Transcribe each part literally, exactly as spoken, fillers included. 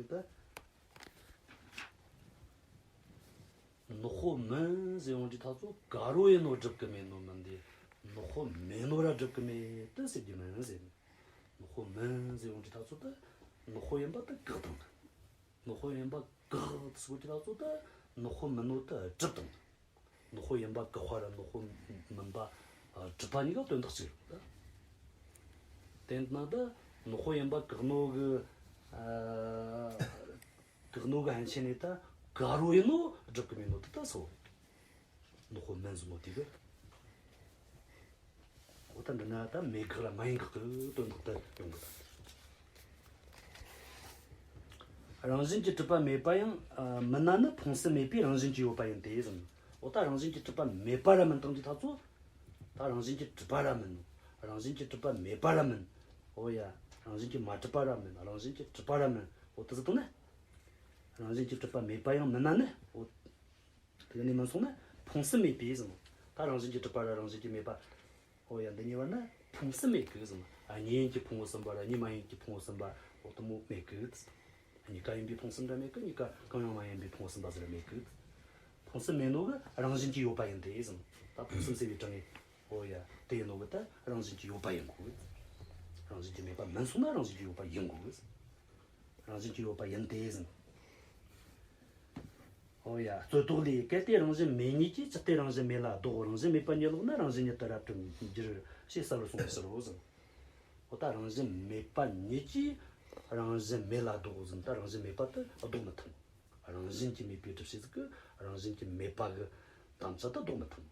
ད་ནག་པོ་མིན་ཟེར་ཡོང་དུས་ད་ཚོ་ག་རུ་ཡིན་ནོ་སྒྲུབ་གི་མེད་ནོ་མིན་ཏེ། ནག་པོ་མེད་ནོ་ར་སྒྲུབ་གི་མེད་དེ་ཟེར་རྒྱུ་མིན་ཟེར། ནག་པོ་མིན་ཟེར་ཡོང་དུས་ད་ཚོ་ད་ནག་པོ་ཡིན་པ་དེ་བཀག་དང་། ནག་པོ་ཡིན་པ་བཀག་ཟེར་གོ་དུས་ད་ཚོ་ད་ནག་པོ་མིན་ནོ་དེ་སྒྲུབ་དང་། ནག་པོ་ཡིན་པ་བཀག་པ་ར་ནག་པོ་མིན་པ་སྒྲུབ་པ་གཉིས་ཀ་དོན་དག་གཅིག་རེད། དེ་ན་ད་ནག་པོ་ཡིན་པ་བཀག་ནོ་གི་ཨ། བཀག་ནོ་གི་ཕན་ཆད་ནས་ད་ག་རུ་ཡིན་ནོ་སྒྲུབ་གི་མེད་ནོ་དེ་ད་སོ། ནག་པོ་མིན་ཟེར་ནོ་དེ་གི། འོ་ད་འདི་ན་ད་མེད་དགག་ར་མ་ཡིན་དགག་གི་དོན་དག་དེ་ཡོང་གི་ད། རང་བཞིན་གྱིས་གྲུབ་པ་མེད་པ་ཡང་ཨ་མིན་ན་ནི་ཕུང་གསུམ་མེད་པའི་རང་བཞིན་གྱིས་ཡོད་པ་ཡིན་ཏེ་ཟེར། འོ་ད་རང་བཞིན་གྱིས་གྲུབ་པ་མེད་པ་ར་མིན་དང་གི་ད་ཚོ། ད་རང་བཞིན་གྱིས་གྲུབ་པ་ར་མིན། རང་བཞིན་གྱིས་གྲུབ་པ་མེད་པ་ར་མིན། འོ་ཡ། རང་བཞིན་གྱིས་མ་གྲུབ་པ་ར་མིན། རང་བཞིན་གྱིས་གྲུབ་པ་ར་མིན། འོ་དེ་ཟིག་དང་ན། རང་བཞིན་གྱིས་གྲུབ་པ་མེད་པ་ཡང་མིན་ན་ནི། འོ། དེ་ནས་མིན་སོང་ན་ཕུང་གསུམ་མེད་པས་ཟེར་ནོ། ད་རང་བཞིན་གྱིས་གྲུབ་པ་ར་རང་བཞིན་གྱིས་མེད་པ། འོ་ཡ། འདི་གཉིས་བར་ན་ཕུང་གསུམ་མེད་གི་ཟེར་ནོ། ཨ་གཉིས་ཡིན་གྱི་ཕུང་པོ་གསུམ་པ་ར་གཉིས་མ་ཡིན་གྱི་ཕུང་པོ་གསུམ་པ། འོ་དེ་མོ་མེད་གི། གཉིས་ཀ་ཡིན་པའི་ཕུང་གསུམ་ར་མེད་གི། གཉིས་ཀ་གང་ཡང་མ་ཡིན་པའི་ཕུང་པོ་གསུམ་པ་ཟེར་ར་མེད་གི། ཕུང་གསུམ་མེད་ནོ་གི་རང་བཞིན་གྱིས་ཡོད་པ་ཡིན་ཏེ་ཟེར་ནོ། ད་ཕུང་གསུམ་ཟེར་བའི་གྲངས་ངེས། འོ་ཡ། དེ་ཡིན་ནོ་གི་ད་རང་བཞིན་གྱིས་ཡོད་པ་ཡིན་དགོས། རང་བཞིན་གྱིས་མེད་པ་མིན་སོང་ན་རང་བཞིན་གྱིས་ཡོད་པ་ཡིན་དགོས། རང་བཞིན་གྱིས་ཡོད་པ་ཡིན་ཏེ་ཟེར། འོ་ཡ། རྩོད་ཟློག་ལས། གལ་ཏེ་རང་བཞིན་མེད་ཉིད་ཀྱིས་ཅི་སྟེ་རང་བཞིན་མེད་ལ་ལྡོག། རང་བཞིན་མེད་པ་ཉིད་ལོག་ན་རང་བཞིན་ཉིད་དུ་རབ་གྲུབ་འགྱུར་ཞེས་གསལ་བར་གསུངས་པའི་ཕྱིར་རོ་ཟེར། འོ་ད་རང་བཞིན་མེད་པ་ཉིད་ཀྱིས་རང་བཞིན་མེད་ལ་ལྡོག་ཟེར། ད་རང་བཞིན་མེད་པ་དེ་ལྡོག་མི་ཐུབ། རང་བཞིན་གྱིས་མེད་པའི་སྒྲུབ་བྱེད་ཟིག་གིས་རང་བཞིན་གྱིས་མེད་པ་གི་དམ་བཅའ་དེ་ལྡོག་མི་ཐུབ།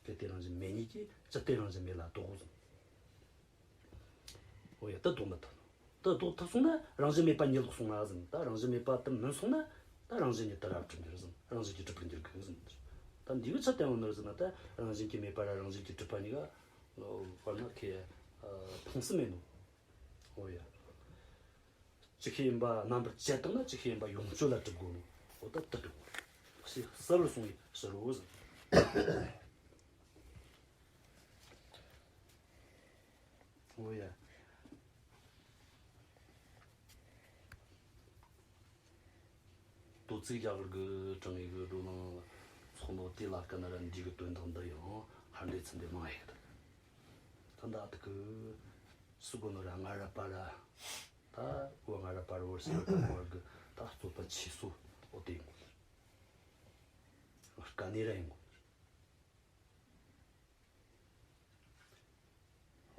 གལ་ཏེ་རང་བཞིན་མེད་ཉིད་ཀྱིས་ཅི་སྟེ་རང་བཞིན་མེད་ལ་ལྡོག་ཟེར། འོ་ཡ། དེ་ལྡོག་མི་ཐུབ། དེ་ལྡོག་ཐུབ་སོང་ན་རང་བཞིན་མེད་པ་ཉིད་ལོག་སོང་ན་ཟེར། ད་རང་བཞིན་མེད་པ་དེ་མིན་སོང་ན་ད་རང་བཞིན་ཉིད་དུ་རབ་གྲུབ་འགྱུར་ཟེར། རང་བཞིན་གྱིས་གྲུབ་པར་འགྱུར་གི་ཟེར། ད་འདི་གི་ཆ་དེ་ཡང་ནོར་ཟེར་ན། ད་རང་བཞིན་གྱིས་མེད་པ་ར་རང་བཞིན་གྱིས་གྲུབ་པ་གཉིས་ཀ་བར་ན་ཁེ་ཕུང་གསུམ་མེད་ནོ། འོ་ཡ། ཅིག་ཤོས་ཡིན་པ་རྣམ་པར་བཅད་བཏང་ན་ཅིག་ཤོས་ཡིན་པ་ཡོངས་གཅོད་ལ་གྲུབ་དགོས་ནོ། འོ་ད་དེ་གྲུབ་དགོས། ཞེས་གསལ་བར་གསུངས་པའི་ཕྱིར་རོ་ཟེར། འོ་ཡ། དོ་ཚིགས་རྒྱ་གར་གི་དྲང་ངེས་གི་བགྲོ་གླེང་ཚོགས་འདུ་དེ་ལ་ཀ་ན་ར་འདི་གི་དོན་དག་འདི་ཡང་ཧར་འདྲེ་ཚུལ་འདི་མང་ཡོད། ད་ད་ལྟ་གི་སུ་གོ་ནོ་ར་ང་ར་པ་ར། ད་བོད་ང་ར་པ་ར་བོད་སེ་ར་པ་བར་གི་ད་རྩོད་པ་ཆེ་སོ་འོ་དེ་ཡིན་གོ། དཀའ་གནད་ར་ཡིན་གོ།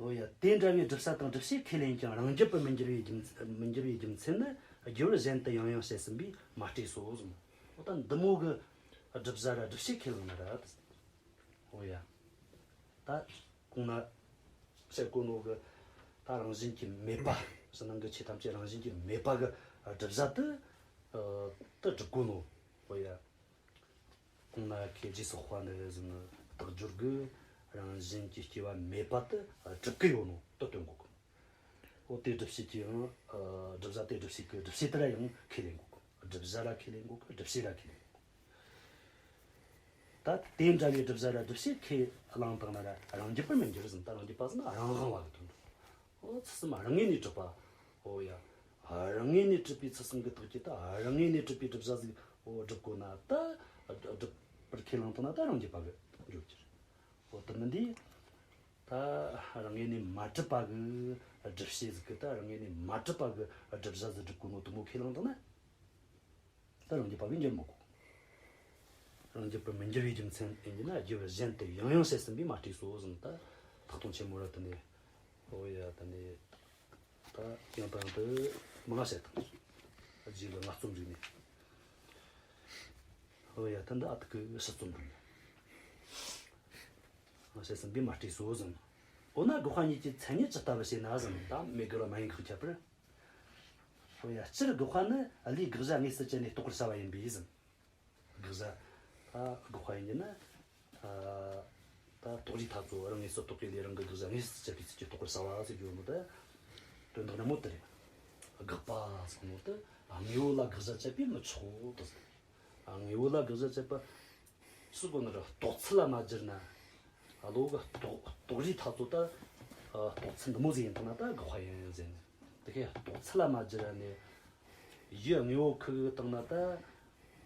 འོ་ཡ། དེ་འདྲ་བའི་སྒྲུབ་བྱ་དང་སྒྲུབ་བྱེད་ཁས་ལེན་ཀྱང་རང་རྒྱུད་པར་མི་འགྱུར་བའི་རྒྱུ་མཚན། མི་འགྱུར་བའི་རྒྱུ་མཚན་ནི་རྒྱས་པར་གཞན་དུ་ཡང་ཡང་བཤད་ཟིན་པས་མ་སྤྲོས་སོ་གསུངས། འོ་ད་འདི་མོ་གི་སྒྲུབ་བྱ་ར་སྒྲུབ་བྱེད་ཁས་བླངས་ན་ར། འོ་ཡ། ད་གོང་ན་བཤད་གོ་ནོ་གི་ད་རང་བཞིན་གྱིས་མེད་པ། ཕྱི་ནང་གི་ཆོས་ཐམས་ཅད་རང་བཞིན་གྱིས་མེད་པ་གི་སྒྲུབ་བྱ་དེ་དེ་སྒྲུབ་གོ་ནོ། འོ་ཡ། གོང་ན་ཁེ་རྗེས་སུ་དཔག་ནི་ཟེར་ནི་རྟགས་སྦྱོར་གི་རང་བཞིན་གྱིས་སྐྱེ་བ་མེད་པ་དེ་སྒྲུབ་ཀྱི་ཡོད་ནོ་དེ་སྟོན་གོ་གི། འོ་དེ་སྒྲུབ་བྱེད་ཀྱི་ཡང་སྒྲུབ་བྱ་དེ་སྒྲུབ་བྱེད་ཀྱི་སྒྲུབ་བྱེད་དེ་ར་ཡང་ཁས་ལེན་གོ་གི། སྒྲུབ་བྱ་ར་ཁས་ལེན་གོ་གི། སྒྲུབ་བྱེད་ར་ཁས་ལེན་གོ་གི། ད་དེ་འདྲ་བའི་སྒྲུབ་བྱ་ར་སྒྲུབ་བྱེད་ཁས་བླངས་བཏང་ན་ར་རང་རྒྱུད་པར་མི་འགྱུར་ཟེར། ད་རང་རྒྱུད་པ་ཟེར་ན་རང་དབང་བ་གི་དོན་དུ། འོ་ཚུལ་གསུམ་རང་ངོས་ནས་གྲུབ་པ། འོ་ཡ། རང་ངོས་ནས་གྲུབ་པའི་ཚུལ་གསུམ་གྱི་རྟགས་ཀྱིས་ད་རང་ངོས་ནས་གྲུབ་པའི་སྒྲུབ་བྱ་ཟིག་འོ་སྒྲུབ་དགོས་ན་ད། སྒྲུབ་པར་ཁས་བླངས་བཏང་ན་ད་རང་རྒྱུད་པ་གི་འགྱུར་གྱི་རེད། འོ་དེ་མིན་དེ། ད་རང་ངོས་ནས་མ་གྲུབ་པ་གི་སྒྲུབ་བྱེད་ཟིག་གི། ད་རང་ངོས་ནས་མ་གྲུབ་པ་གི་སྒྲུབ་བྱ་ཟིག་སྒྲུབ་དགོས་ནོ་དེ་མོ་ཁས་བླངས་བཏང་ན། ད་རང་རྒྱུད་པ་གི་འགྱུར་མི་དགོས། རང་རྒྱུད་པར་མི་འགྱུར་བའི་རྒྱུ་མཚན་ཡིན་གྱི་ན། རྒྱུ་བ་གཞན་དུ་ཡང་ཡང་བཤད་ཟིན་པས་མ་སྤྲོས་སོ་ཟེར་ནི། ད་ལྷག་མཐོང་ཆེན་མོ་ར་དེ་ནས། འོ་ཡ། དེ་ནས་ད་ཡང་དང་དུ་མང་བཤད་དང་། རྗེས་ལ་ངལ་རྩོལ་རིག་ནས། འོ་ཡ། ད་འདི་ཨ་ཐུར་གི་ཕྱི་རྩོམ་རེད། བཤད་ཟིན་པས་མ་སྤྲོས་སོ་ཟེར་ནི། འོ་ན་དགག་པ་ཉིད་ཀྱི་མཚན་ཉིད་ཇི་ལྟ་བུ་ཞེ་ན་ཟེར་ནི། ད་མེད་དགག་ར་མ་ཡིན་དགག་ཁྱད་པར། འོ་ཡ། སྤྱིར་དགག་པ་ནི་ལས་དགག་བྱ་དངོས་སུ་བཅད་ནས་རྟོགས་པར་བྱ་བ་ཡིན་པས་ཟེར། དགག་བྱ། ད་དགག་པ་ཡིན་གྱི་ན། ད་རྟོགས་རིགས་མཐའ་རྫོགས་རང་དངོས་སུ་རྟོགས་པའི་ལས་རང་གི་དགག་བྱ་དངོས་སུ་བཅད་པའི་ཚུལ་གྱིས་རྟོགས་པར་བྱ་བ་ཟེར་རྒྱུ་ནོ་དེ། དོན་དག་ནི་མོ་དེ་རེད། དགག་པ་ཟེར་ནོ་དེ་དངོས་པོ་ལ་དགག་བྱ་བཅད་པས་མི་ཆོག་ཏུ་ཟེར། དངོས་པོ་ལ་དགག་བྱ་བཅད་པ། སུ་གོ་ནི་ར་རྟོགས་ཚུལ་ལ་མ་བསྒྱུར་ན། ཨ་ལོ་གི་རྟོགས་རྟོགས་རིགས་མཐའ་རྫོགས་ད། ཨ་རྟོགས་ཚུལ་འདི་མོ་ཟིག་ཡིན་ཐུབ་ན་ད་དགག་པ་ཡིན་ཟེར་ནི། དེ་ཁའི་རྟོགས་ཚུལ་ལ་མ་བསྒྱུར་ར་ནི། ཡུལ་དངོས་པོ་ཁུ་གི་སྟེང་ན་ད།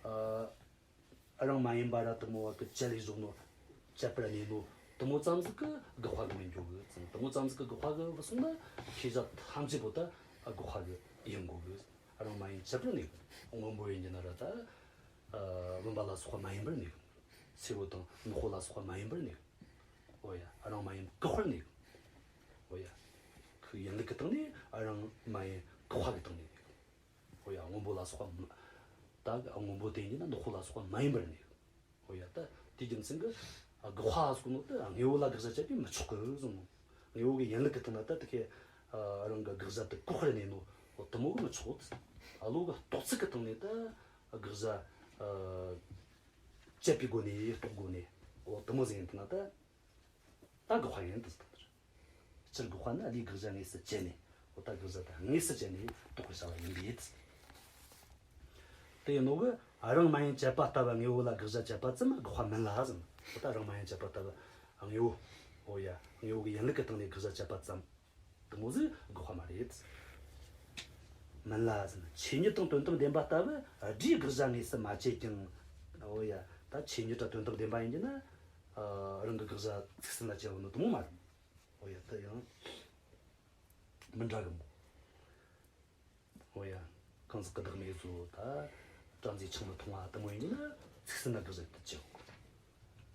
ཨ། རང་མ་ཡིན་པ་ར་དེ་མོ་བ་གི་བཅད་ལས་བཟུང་ནོ། བཅད་པར་གནས་ནོ། དེ་མོ་ཙམ་ཟིག་གི་དགག་པ་གི་མི་འགྱོ་གི་ཙང་། དེ་མོ་ཙམ་ཟིག་གི་དགག་པ་གི་སོང་ན་ཤེས་བྱ་ཐམས་ཅད་པོ་ད་དགག་པ་གི་ཡིན་དགོ་གི། རང་མ་ཡིན་བཅད་པར་གནས་གི། སྔོན་པོ་ཡིན་གྱི་ན་ར་ད། ཨ། བུམ་པ་ལ་སོགས་པ་མ་ཡིན་པར་གནས་གི། སེར་པོ་དང་ནག་པོ་ལ་སོགས་པ་མ་ཡིན་པར་གནས་གི། འོ་ཡ། རང་མ་ཡིན་བཀག་པར་གནས་གི། འོ་ཡ། ཁོའི་ཡིན་ལུགས་ཀྱི་སྟེང་ནས་རང་མ་ཡིན་བཀག་པ་གི་སྟེང་ནས་གནས་གི། འོ་ཡ། སྔོན་པོ་ལ་སོགས་པ་མ། ད་སྔོན་པོ་དེ་ཡིན་ན་ནག་པོ་ལ་སོགས་པ་མ་ཡིན་པར་གནས་གི། འོ་ཡ། ད་དེའི་རྒྱུ་མཚན་གྱིས་དགག་པ་ཟེར་གོ་ནོ་དེ་དངོས་པོ་ལ་དགག་བྱ་བཅད་པས་མི་ཆོག་གི་ཟེར་ནོ། དངོས་པོ་གི་ཡིན་ལུགས་ཀྱི་སྟེང་ན་ད་དེ་ཁའི་རང་གི་དགག་བྱ་དེ་བཀག་པར་གནས་ནོ། འོ་དེ་མོ་གི་མི་ཆོག། བློ་གི་རྟོག་ཚུལ་གྱི་སྟེང་ནས་ད་དགག་བྱ་བཅད་པའི་སྒོ་ནས། རྟོག་སྒོ་ནས། འོ་དེ་མོ་ཟིག་ཡིན་དུས་ན་ད། ད་དགག་པ་ཡིན་དུ་ཟེར། སྤྱིར་དགག་པ་ནི་བློའི་དགག་བྱ་དངོས་སུ་བཅད་ནས། འོ་ད་དགག་བྱ་དེ་དངོས་སུ་བཅད་ནས་རྟོགས་པར་བྱ་བ་ཡིན་པས། དེ་ཡིན་ནོ་གི། རང་མ་ཡིན་བཅད་པ་ལྟ་བུ་དངོས་པོ་ལ་དགག་བྱ་བཅད་པ་ཙམ་དགག་པ་མིན་ལ་ཟེར། འོ་ད་རང་མ་ཡིན་བཅད་པ་ལྟ་བུ་དངོས་པོ། འོ་ཡ། དངོས་པོ་གི་ཡིན་ལུགས་ཀྱི་སྟེང་ནས་དགག་བྱ་བཅད་པ་ཙམ། དེ་མོ་ཟིག་དགག་པ་མ་རེད། མིན་ལ་ཟེར། ཆོས་ཉིད་དང་དོན་དམ་བདེན་པ་ལྟ་བུ་སྒྲའི་དགག་བྱ་དངོས་སུ་མ་བཅད་ཀྱང་། འོ་ཡ། ད་ཆོས་ཉིད་དང་དོན་དམ་བདེན་པ་ཡིན་གྱི་ན། ཨ། རང་གི་དགག་བྱ་ཚིག་ཟིན་ལ་བཅད་པ་ནི་དེ་མོ་མ་རེད། འོ་ཡ། དེ་ཡང་མི་འདྲ་གི་མོ། འོ་ཡ། གང་ཟག་གི་བདག་མེད་ཚོ་ད་བྲམ་ཟེ་ཆང་མི་འཐུང་བ་དེ་མོ་ཡིན་ན་ཚིག་ཟིན་ན་དགག་བྱ་དེ་བཅད་གོ།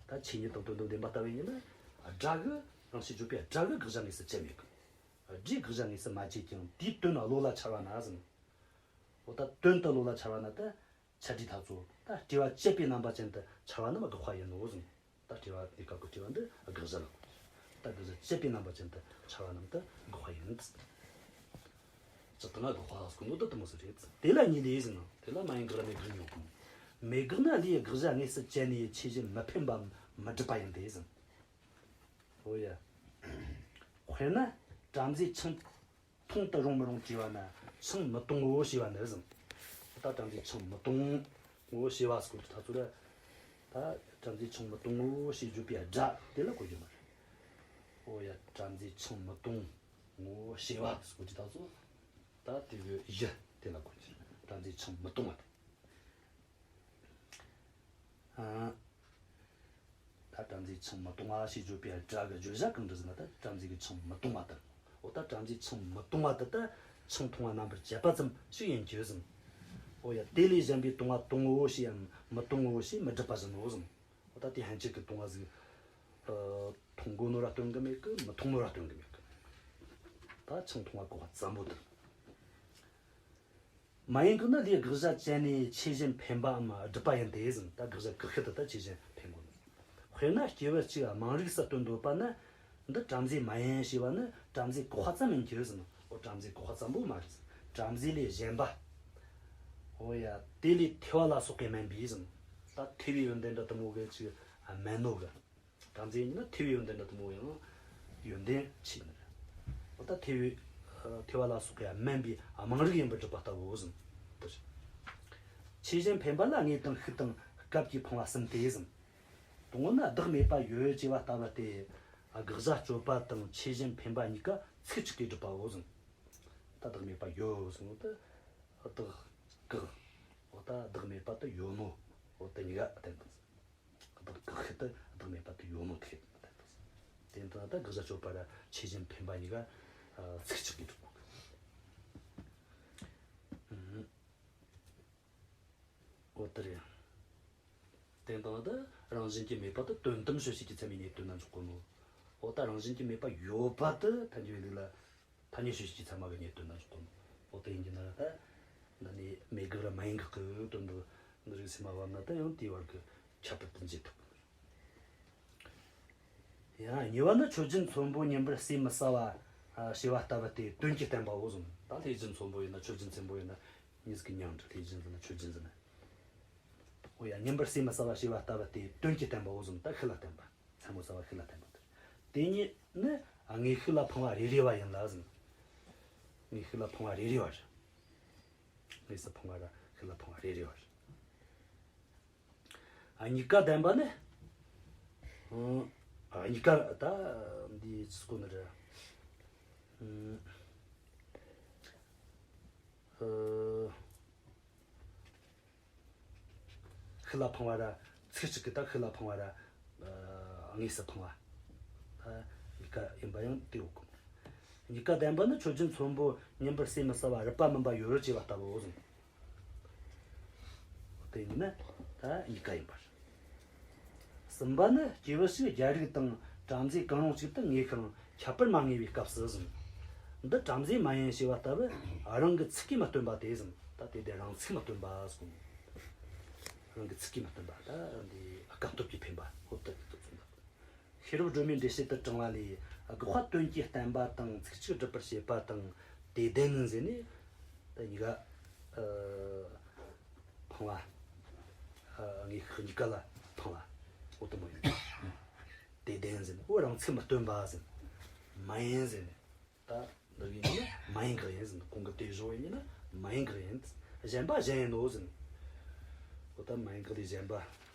ད་ཆོས་ཉིད་དང་དོན་དམ་བདེན་པ་ལྟ་བུ་ཡིན་ན་སྒྲ་གི། རང་བཞིན་བརྗོད་པའི་སྒྲ་གི་དགག་བྱ་དངོས་སུ་བཅད་མེད་གི། སྒྲའི་དགག་བྱ་དངོས་སུ་མ་བཅད་ཀྱང་དེའི་དོན་བློ་ལ་འཆར་བ་ན་ཟེར། འོ་ད་དོན་དུ་བློ་ལ་འཆར་བ་ན་ད། འཆར་དུས་ད་ཚོ་ད་སྤྲོས་པ་བཅད་པའི་རྣམ་པ་ཅན་དུ་འཆར་བ་རྣམས་དགག་པ་ཡིན་ནོ་ཟེར། ད་སྤྲོས་པ་དེ་སྐབས་ཀྱི་སྤྲོས་པ་འདི་དགག་བྱ་ལ་གོ། ད་དགག་བྱ་བཅད་པའི་རྣམ་པ་ཅན་དུ་འཆར་བ་རྣམས་ད་དགག་པ་ཡིན། སྤྱིར་བཏང་ན་དགག་པ་ཟེར་གོ་ནོ་ད་དེ་མོ་ཟིག་རེད། དེ་ལ་གཉིས་ལས་ཟེར་ན། དེ་ལ་མ་ཡིན་དགག་ར་མེད་དགག་གཉིས་ཡོད་གི། མེད་དགག་ན་བློས་དགག་བྱ་དངོས་སུ་བཅད་ནས་ཆོས་གཞན་མི་འཕེན་པའམ་མི་སྒྲུབ་པ་ཡིན་ཏེ་ཟེར། འོ་ཡ། དཔེར་ན་བྲམ་ཟེ་ཆང་འཐུང་དུ་རུང་མི་རུང་དྲིས་པ་ན། ཆང་མི་འཐུང་ངོ་ཞེས་པ་ནི་ཟེར། ད་བྲམ་ཟེ་ཆང་མི་འཐུང་ངོ་ཞེས་པ་ཟེར་གོ་དུས་ད་ཚོ་ར། ད་བྲམ་ཟེ་ཆང་མི་འཐུང་ངོ་ཞེས་བརྗོད་པའི་སྒྲ་དེ་ལ་གོ་རྒྱུ་མ་རེད། འོ་ཡ། བྲམ་ཟེ་ཆང་མི་འཐུང་ངོ་ཞེས་པ་ཟེར་གོ་དུས་ད་ཚོ། ད་དེ་གི་གཞི་དེ་ལ་གོ་རྒྱུ། བྲམ་ཟེ་ཆང་མི་འཐུང་བ་དེ། ཨ། ད་བྲམ་ཟེ་ཆང་མི་འཐུང་བ་ཞེས་བརྗོད་པའི་སྒྲ་གི་བརྗོད་བྱ་གང་འདྲ་ཟེར་ན། ད་བྲམ་ཟེ་གིས་ཆང་མི་འཐུང་བ་དང་། འོ་ད་བྲམ་ཟེས་ཆང་མི་འཐུང་བ་དེ་ད་ཆང་འཐུང་བ་རྣམ་པར་བཅད་པ་ཙམ་ཞིག་ཡིན་གྱི་ཟེར། འོ་ཡ། དེ་ལས་གཞན་པའི་འཐུང་བ་འཐུང་ངོ་ཞེས་ཡང་མི་འཐུང་ངོ་ཞེས་མི་སྒྲུབ་པ་ཟེར་ནོ་ཟེར། འོ་ད་དེ་ཕན་ཆད་ཀྱི་འཐུང་བ་ཟིག་ཨ། འཐུང་དགོས་ནོ་ར་སྟོན་གི་མེད་གི། མི་འཐུང་ནོ་ར་སྟོན་གི་མེད་གི། ད་ཆང་འཐུང་བ་དགག་པ་ཙམ་པོ་དང་། མ་ཡིན་དགག་ན་ལས་དགག་བྱ་བཅད་ནས་ཆོས་གཞན་འཕེན་པའམ་སྒྲུབ་པ་ཡིན་ཏེ་ཟེར། ད་དགག་བྱ་བཀག་ཤུལ་དུ་ད་ཆོས་གཞན་འཕེན་དགོས་ནོ། དཔེར་ན་སྐྱེས་བུ་གཅིག་དམངས་རིགས་སུ་སྟོན་འདོད་པ་ན། འདི་བྲམ་ཟེ་མ་ཡིན་ཞེས་པ་ནི་བྲམ་ཟེ་བཀག་པ་ཙམ་ཡིན་གྱི་ཟེར། འོ་བྲམ་ཟེ་བཀག་པ་ཙམ་པོ་མ་རེད་ཟེར། བྲམ་ཟེ་ལས་གཞན་པ། འོ་ཡ། དེ་ལས་ཐོས་པ་ལ་སོགས་པས་དམན་པའི་ཟེར། ད་ཐོས་པའི་ཡོན་ཏན་འདྲ་དེ་མོ་གི་ཅིག་དམན་ནོ་གི། བྲམ་ཟེ་ཡིན་ན་ཐོས་པའི་ཡོན་ཏན་འདྲ་དེ་མོ་ཡང་ཡོན་ཏན་ཆེ་ནི་རེད། འོ་ད་ཐོས་པའི་ཨ་ཐོས་པ་ལ་སོགས་པས་དམན་པའི་དམངས་རིགས་ཡིན་པར་སྒྲུབ་པ་ལྟ་བུའོ་ཟེར། དེ་རེད། ཆོས་གཞན་འཕེན་པ་ལ་དངོས་དང་ཤུགས་དང་སྐབས་ཀྱིས་འཕངས་པ་གསུམ་སྟེ་ཟེར། དང་པོ་ནི་བདག་མེད་པ་ཡོད་ཅེས་པ་ལྟ་བུ་སྟེ། དགག་བྱ་གཅོད་པ་དང་ཆོས་གཞན་འཕེན་པ་གཉིས་ཀ་ཚིག་གཅིག་གིས་སྒྲུབ་པའོ་ཟེར། ད་བདག་མེད་པ་ཡོད་ཟེར་ནོ་དེ་བདག་བཀག་འོ་ད་བདག་མེད་པ་དེ་ཡོད་ནོ། འོ་དེ་གཉིས་ཀ་བསྟན་དང་། བདག་བཀག་ཤུལ་དུ་བདག་མེད་པ་དེ་ཡོད་ནོ་དེ་བསྟན་དང་། དེ་ལྟར་ད་དགག་བྱ་གཅོད་པ་ར་ཆོས་གཞན་འཕེན་པ་གཉིས་ཀ་ཚིག་གཅིག་གིས་སྒྲུབ་དགོས། ཨུམ། འོ་དེ་རེད། དེ་ལྟར་ད་རང་བཞིན་གྱིས་མེད་པ་དེ་དོན་དམ་དཔྱོད་བྱེད་ཀྱི་ཚད་མས་རྙེད་དོན་ན་འཇོག་གོ་ནོ། འོ་ད་རང་བཞིན་གྱིས་མེད་པ་ཡོད་པ་དེ་ཐལ་འགྱུར་བའི་ལུགས་ལ། ཐ་སྙད་དཔྱོད་བྱེད་ཀྱི་ཚད་མ་གིས་རྙེད་དོན་ན་འཇོག་གོ་ནོ། འོ་དེ་ཡིན་གྱི་ན་ར་ད། འདི་ནི་མེད་དགག་ར་མ་ཡིན་དགག་གི་དོན་དུ་འདི་རིགས་སེམས་མ་བབས་ན་ད་ཡང་དེའི་བར་གྱི་ཁྱད་པར་དེ་འབྱེད་ཐུབ་གི། ཡང་གཉིས་པ་ནི་མཆོད་སྦྱིན་ཚོན་པོ་ཉིན་པར་ཟས་མི་ཟ་བ་ཞེས་པ་ལྟ་བུ་སྟེ་དོན་གྱིས་བསྟན་པའོ་ཟེར། ད་ལྷས་སྦྱིན་ཚོན་པོ་ཡིན་ན་མཆོད་སྦྱིན་ཚོན་པོ་ཡིན་ན་གཉིས་ཀྱི་མྱིང་འདྲ། ལྷས་སྦྱིན་ཟེར་ན་མཆོད་སྦྱིན་ཟེར་ན། འོ་ཡ། ཉིན་པར་ཟས་མི་ཟ་བ་ཞེས་པ་ལྟ་བུ་སྟེ་དོན་གྱིས་བསྟན་པའོ་ཟེར། ད་ཤུགས་ལ་བསྟན་པ། མཚན་མོ་ཟ་བ་ཤུགས་ལ་བསྟན་པ་དེ། དེ་གཉིས་ནི་དངོས་ཤུགས་ལ་འཕངས་པ་རེ་རེ་བ་ཡིན་ལ་ཟེར། དངོས་ཤུགས་ལ་འཕངས་པ་རེ་རེ་བ་རེད། དངོས་སུ་འཕངས་པ་ར་ཤུགས་ལ་འཕངས་པ་རེ་རེ་བ་རེད། ཨ། གཉིས་ཀ་ལྡན་པ་ནི། ཨང་། ཨ། གཉིས་ཀ་ད་འདི་ཚིག་གོ་ནི་རེད། ཨང་། ཨ། ལ་འཕངས་པ་ར། ཚིག་གཅིག་གིས་ད་ཤུགས་ལ་འཕངས་པ་ར། ཨ། དངོས་སུ་འཕངས་པ། ད་གཉིས་ཀ་ཡིན་པ་ཡང་དེ་ཡོད་གི། གཉིས་ཀ་བདེན་པ་ནི། ཆོས་ཅན་ཚོན་པོ་ཉིད་པར་ཟོས་མི་གསལ་བ་རིག་པ་མིན་པ་ཡོད་རེ་བྱས་པ་ལྟ་བུའོ་ཟེར། དེ་ཡིན་ན་ད་གཉིས་ཀ་ཡིན་པར། གསུམ་པ་ནི། སྐྱེས་བུ་ཞིག་རྒྱལ་རིགས་དང་བྲམ་ཟེ་གང་རུང་གཅིག་ཏུ་ངེས་ཤིང་ཁྱད་པར་མ་ངེས་པའི་སྐབས་སུ་ཟེར། འདི་བྲམ་ཟེ་མ་ཡིན་ཞེས་པ་ལྟ་བུ་རང་གི་ཚིག་གིས་མི་སྟོན་པ་སྟེ་ཟེར། ད་དེ་དེ་རང་ཚིག་མི་སྟོན་པ་ཟེར། རང་གི་ཚིག་གིས་མི་སྟོན་པ། ད་འདི་སྐབས་སྟོབས་ཀྱིས་འཕེན་པ། འོ་ད་དེ་ཚོ་གསུངས་པ། ཤེས་རབ་སྒྲོན་མའི་འགྲེལ་བཤད་དུ་དྲངས་པ་ལས། དགག་པ་དོན་གྱིས་བསྟན་པ་དང་ཚིག་གཅིག་སྒྲུབ་པར་བྱེད་པ་དང་དེ་ལྡན་ཟེར་ནས། ད་གཉིས་ཀ་ཨ་འཕངས་པ། ཨ། དངོས་ཤུགས་གཉིས་ཀ་ལ་འཕངས་པ། འོ་དེ་མོ་ཡིན། དེ་ལྡན་ཟེར་ནས། འོ་རང་ཚིག་མི་སྟོན་པ་ཟེར། མ་ཡིན་ཟེར་ནས། ད་འདི་གི་ཡིན་ན་མ་ཡིན་དགག་ཡིན་ཟེར། གོང་གི་དེ་བཟོ་ཡིན་ན་མ་ཡིན་དགག་ཡིན། གཞན་པ་གཞན་ཡིན་ནོ་ཟེར། འོ་ད་མ་ཡིན་དགག་ལས་གཞན་པ།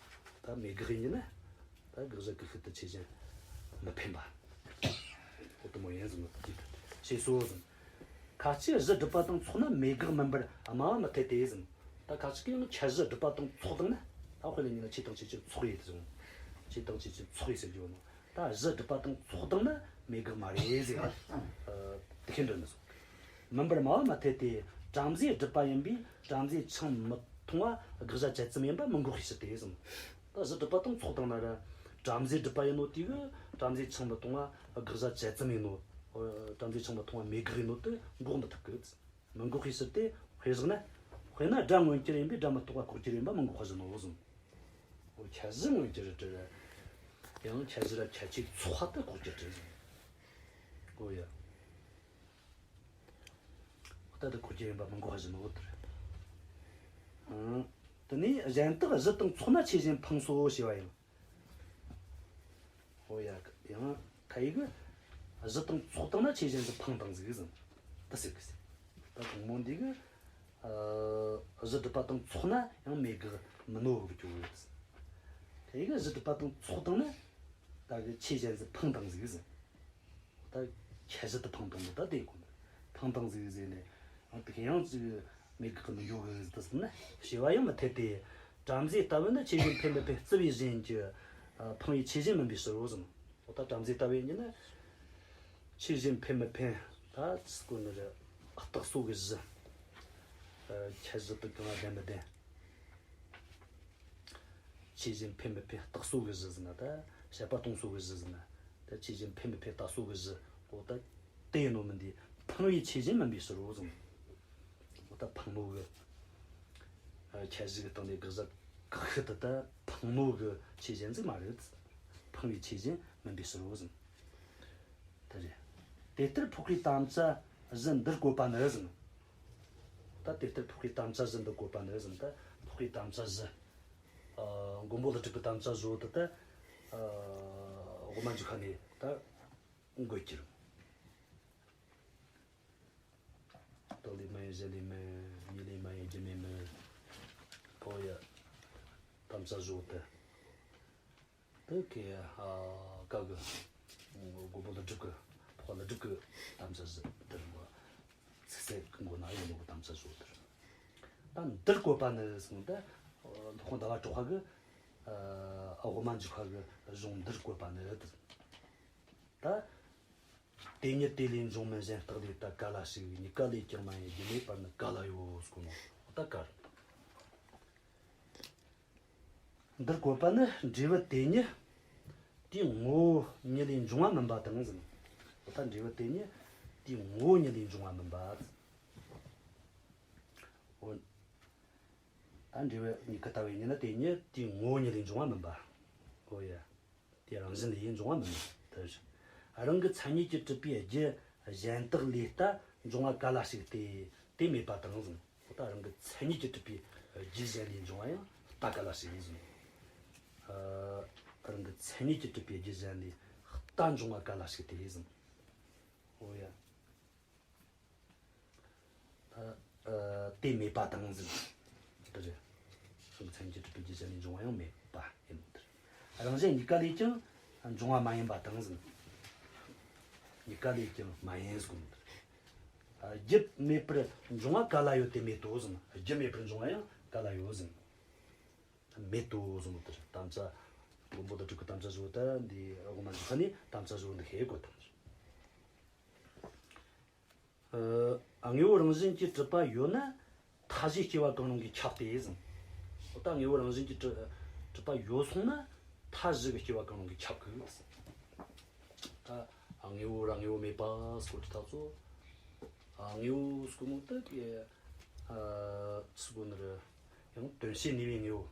ད་མེད་དགག་ཡིན་ན། ད་དགག་བྱ་ཀུན་ཤུགས་དུ་ཆོས་ཅན་མི་འཕེན་པ། འོ་དེ་མོ་ཡིན་ཟེར་ནོ། དེ་ཞེས་སོ་ཟེར། ཁ་ཅིག་གཞི་སྒྲུབ་པ་དང་ཚོགས་ན་མེད་དགག་མིན་པར་སྨྲ་བ་མི་འཐད་དེ་ཟེར། ད་ཁ་ཅིག་གིས་ཡང་ཁྱད་གཞི་སྒྲུབ་པ་དང་ཚོགས་བཏང་ན། ད་དཔེ་ལ་ཉིད་ལ་ཆོས་དང་ཆོས་ཅན་ཚོགས་ཡོད་ཟེར། ཆོས་དང་ཆོས་ཅན་ཚོགས་ཡོད་ཟེར་རྒྱུ་ནོ། ད་གཞི་སྒྲུབ་པ་དང་ཚོགས་བཏང་ན་མེད་དགག་མ་རེད་ཟེར། ཨ། དེ་བྱས་འདོད་ནི་སོ། མིན་པར་སྨྲ་བ་མི་འཐད་དེ། བྲམ་ཟེའི་སྒྲུབ་པ་ཡིན་པས་བྲམ་ཟེ་ཆང་མི་འཐུང་བ་དགག་བྱ་ཇི་ཙམ་ཡིན་པ་མི་འགོག་པའི་ཕྱིར་ཏེ་ཟེར། ད་གཞི་སྒྲུབ་པ་དང་ཚོགས་བཏང་ན་ར། བྲམ་ཟེའི་སྒྲུབ་པ་ཡིན་ནོ་དེ་གིས་བྲམ་ཟེ་ཆང་མི་འཐུང་བ་དགག་བྱ་ཇི་ཙམ་ཡིན་ནོ། ཨ། བྲམ་ཟེ་ཆང་མི་འཐུང་བ་མེད་དགག་ཡིན་ནོ་དེ་འགོག་མི་ཐུབ་གི། མི་འགོག་པའི་ཕྱིར་ཏེ། དཔེ་བཞག་ན། དཔེར་ན་སྒྲ་མངོན་གྱུར་ཡིན་པས་སྒྲ་མི་རྟག་པ་ལྐོག་གྱུར་ཡིན་པ་མི་འགོག་པར་བཞིན་ནོ་གསུངས། འོ་ཁྱད་གཞི་མངོན་གྱུར་རེད་དྲ། ཡང་ཁྱད་གཞི་ར་ཁྱད་ཆོས་ཚོགས་པ་དེ་ལྐོག་གྱུར་རེད། འོ་ཡ། ད་དེ་ལྐོག་གྱུར་ཡིན་པ་མི་འགོག་པར་བཞིན་ནོ་དེ་རེད། ཨང་། དེ་ནས་གཞན་དག་གཞི་དང་ཚོགས་ན་ཆོས་གཞན་འཕངས་སོ་ཞེས་པ་ཡིན། ཨོ་ཡ། ཡང་ཁ་ཡི་གི་གཞི་དང་ཚོགས་བཏང་ན་ཆོས་གཞན་ཚོ་འཕངས་བཏང་ཟིག་ཟེར། ད་ཟེར་གི་ཟེར། ད་དང་མོ་འདི་གི། ཨ། གཞི་སྒྲུབ་པ་དང་ཚོགས་ན་ཡང་མེད་དགག་མིན་ནོ་གི་གྱུར་ཡོད། ཁ་ཡི་གི་གཞི་སྒྲུབ་པ་དང་ཚོགས་བཏང་ན། ད་གི་ཆོས་གཞན་ཚོ་འཕངས་བཏང་ཟིག་ཟེར། ད་ཁྱད་གཞི་དེ་འཕངས་བཏང་ནི་ད་དེ་གོ་ནི། འཕངས་བཏང་ཟིག་ཟེར་ནས། ཡང་དེ་ཡང་ཅིག་མེད་དགག་གི་མི་འགྱོ་གི་ཟེར་ན། ཞེས་པ་ཡང་མི་འཐད་དེ། བྲམ་ཟེ་ལྟ་བུ་ནི་ཆོས་གཞན་འཕེན་མི་འཕེན་རྩི་བའི་གཞན་གྱིས། ཨ། འཕངས་པའི་ཆོས་གཞན་མིན་པའི་ཕྱིར་རོ་ཟེར། འོ་ད་བྲམ་ཟེ་ལྟ་བུ་ཡིན་ན། ཆོས་གཞན་འཕེན་མི་འཕེན། ད་ཅི་གོ་ནི་རེད། རྟགས་སོ་གི་གཞི། ཨ། ཁྱད་གཞི་དེ་གང་ལ་ལྡན་མི་ལྡན། ཆོས་གཞན་འཕེན་མི་འཕེན་རྟགས་སོ་གི་གཞི་ཟེར་ན། ད་དཔྱད་པ་སྟོང་སོ་གི་གཞི་ཟེར་ན། ད་ཆོས་གཞན་འཕེན་མི་འཕེན་རྟགས་སོ་གི་གཞི། འོ་ད་དེ་ཡིན་ནོ་མིན་དེ། འཕངས་པའི་ཆོས་གཞན་མིན་པའི་ཕྱིར་རོ་ཟེར། འོ་ད་འཕངས་ནོ་གི། ཨ། ཁྱད་གཞི་གི་སྟེང་ནས་དགག་བྱ་ཀུན་ཤུགས་དེ་ད་འཕངས་ནོ་གི་ཆོས་གཞན་ཟིག་མ་རེད། འཕངས་པའི་ཆོས་གཞན་མིན་པའི་ཕྱིར་རོ་ཟེར། ད་རེད། དེ་ལྟར་འཕགས་པའི་དམ་བཅའ་བཞི་འདིར་བཀོད་པ་ནི་ཟེར། ད་དེ་ལྟར་འཕགས་པའི་དམ་བཅའ་བཞི་འདིར་བཀོད་པ་ནི་ཟེར། ད་འཕགས་པའི་དམ་བཅའ་བཞི། ཨ། མགོན་པོ་ཀླུ་སྒྲུབ་ཀྱི་དམ་བཅའ་བཞི་བོ་དེ་ད། ཨ། དབུ་མ་འཇུག་ཁ་ནས་ད་འགོད་ཀྱི་རེད། རྟགས་ལས་མ་ཡིན་གཞན་ལས་མིན། ཉིད་ལས་མ་ཡིན་རྒྱུ་མེད་མིན། འོ་ཡ། དམ་བཅའ་བཞི་བོ་དེ། དེ་གི། ཨ། ཀ་གི། མགོན་པོ་ཀླུ་སྒྲུབ་ཀྱི། འཕགས་པ་ཀླུ་སྒྲུབ་ཀྱི་དམ་བཅའ་བཞི་དེ་རིང་བ། ཚིག་གསལ་གྱི་མགོ་ན་ཡོད་ནོ་གི་དམ་བཅའ་བཞི་བོ་དེ་རེད། ད་འདིར་བཀོད་པ་ནི་ཟེར་ན། ད་སློབ་དཔོན་ཟླ་བ་གྲགས་པ་གི། ཨ། དབུ་མ་འཇུག་ཁ་གི་གཞུང་འདིར་བཀོད་པ་ནི་དེ། ད། དེ་ཉིད་དེ་ལས་འབྱུང་མིན་གཞན་རྟག་ལས་ད་ག་ལ་ཞིག་གཉིས་ཀ་ལས་ཀྱང་མ་ཡིན་རྒྱུ་མེད་པར་ནི་ག་ལ་ཡོད་ཟེར་གོ་ནོ་ད་ག་རེད། འདིར་བཀོད་པ་ནི་འབྲས་བུ་དེ་ཉིད་དེའི་ངོ་བོ་ཉིད་ལས་འབྱུང་བ་མིན་པ་དང་ཟེར། འོ་ད་འབྲས་བུ་དེ་ཉིད་དེའི་ངོ་བོ་ཉིད་ལས་འབྱུང་བ་མིན་པ། འོ། ད་འབྲས་བུ་གཉིས་ཀ་ལྟ་བུ་ཡིན་ན་དེ་ཉིད་དེའི་ངོ་བོ་ཉིད་ལས་འབྱུང་བ་མིན་པ། འོ་ཡ། དེ་རང་བཞིན་ལས་འབྱུང་བ་མིན་པ་དེ། རང་གི་མཚན་ཉིད་ཀྱིས་གྲུབ་པའི་རྒྱུ་གཞན་དག་ལས་ད་འབྱུང་བ་ག་ལ་ཞིག་སྟེ་དེ་མེད་པ་དང་ཟེར། འོ་ད་རང་གི་མཚན་ཉིད་ཀྱིས་གྲུབ་པའི་རྒྱུ་གཞན་ལས་འབྱུང་བ་ཡང་ད་ག་ལ་ཞིག་ཡིན་ཟེར། ཨ། རང་གི་མཚན་ཉིད་ཀྱིས་གྲུབ་པའི་རྒྱུ་གཞན་ལས་ད་འབྱུང་བ་ག་ལ་ཞིག་སྟེ་ཟེར། འོ་ཡ། ད། ཨ། དེ་མེད་པ་དང་ཟེར། དེ་རེད། རང་གི་མཚན་ཉིད་ཀྱིས་གྲུབ་པའི་རྒྱུ་གཞན་ལས་འབྱུང་བ་ཡང་མེད་པ་ཡིན་ནོ་དེ་རེད། རང་གཞན་གཉིས་ཀ་ལས་ཀྱང་འབྱུང་བ་མ་ཡིན་པ་དང་ཟེར། གཉིས་ཀ་ལས་ཀྱང་མ་ཡིན་ཟེར་གོ་ནོ་དེ་རེད། ཨ། རྒྱུ་མེད་པར་འབྱུང་བ་ག་ལ་ཡོད་དེ་མེད་དོ་ཟེར། རྒྱུ་མེད་པར་འབྱུང་བ་ཡང་ག་ལ་ཡོད་ཟེར། མེད་དོ་གསུངས་ནོ་དེ་རེད། དམ་བཅའ། མགོན་པོ་ཀླུ་སྒྲུབ་ཀྱི་དམ་བཅའ་བཞི་བོ་ད་འདི་དབུ་མ་འཇུག་ཁ་ནས་དམ་བཅའ་བཞི་བོ་འདི་ཤེས་དགོས་དང་། ཨ། དངོས་པོ་རང་བཞིན་གྱིས་གྲུབ་པ་ཡོད་ན་མཐའ་བཞིའི་སྐྱེ་བ་གང་རུང་གིས་ཁྱབ་སྟེ་ཟེར། འོ་ད་དངོས་པོ་རང་བཞིན་གྱིས་གྲུབ་གྲུབ་པ་ཡོད་སོང་ན་མཐའ་བཞི་གི་སྐྱེ་བ་གང་རུང་གིས་ཁྱབ་གི་ཟེར། ད་དངོས་པོ་ར་དངོས་པོ་མེད་པ་སྐོར་གྱི་ཐག་ཚོ། ཨ། དངོས་པོ་སྐོར་ནོ་ད་གི། ཨ། སྐོར་ནི་རེད། ཡང་དོན་བྱེད་ནུས་པའི་དངོས་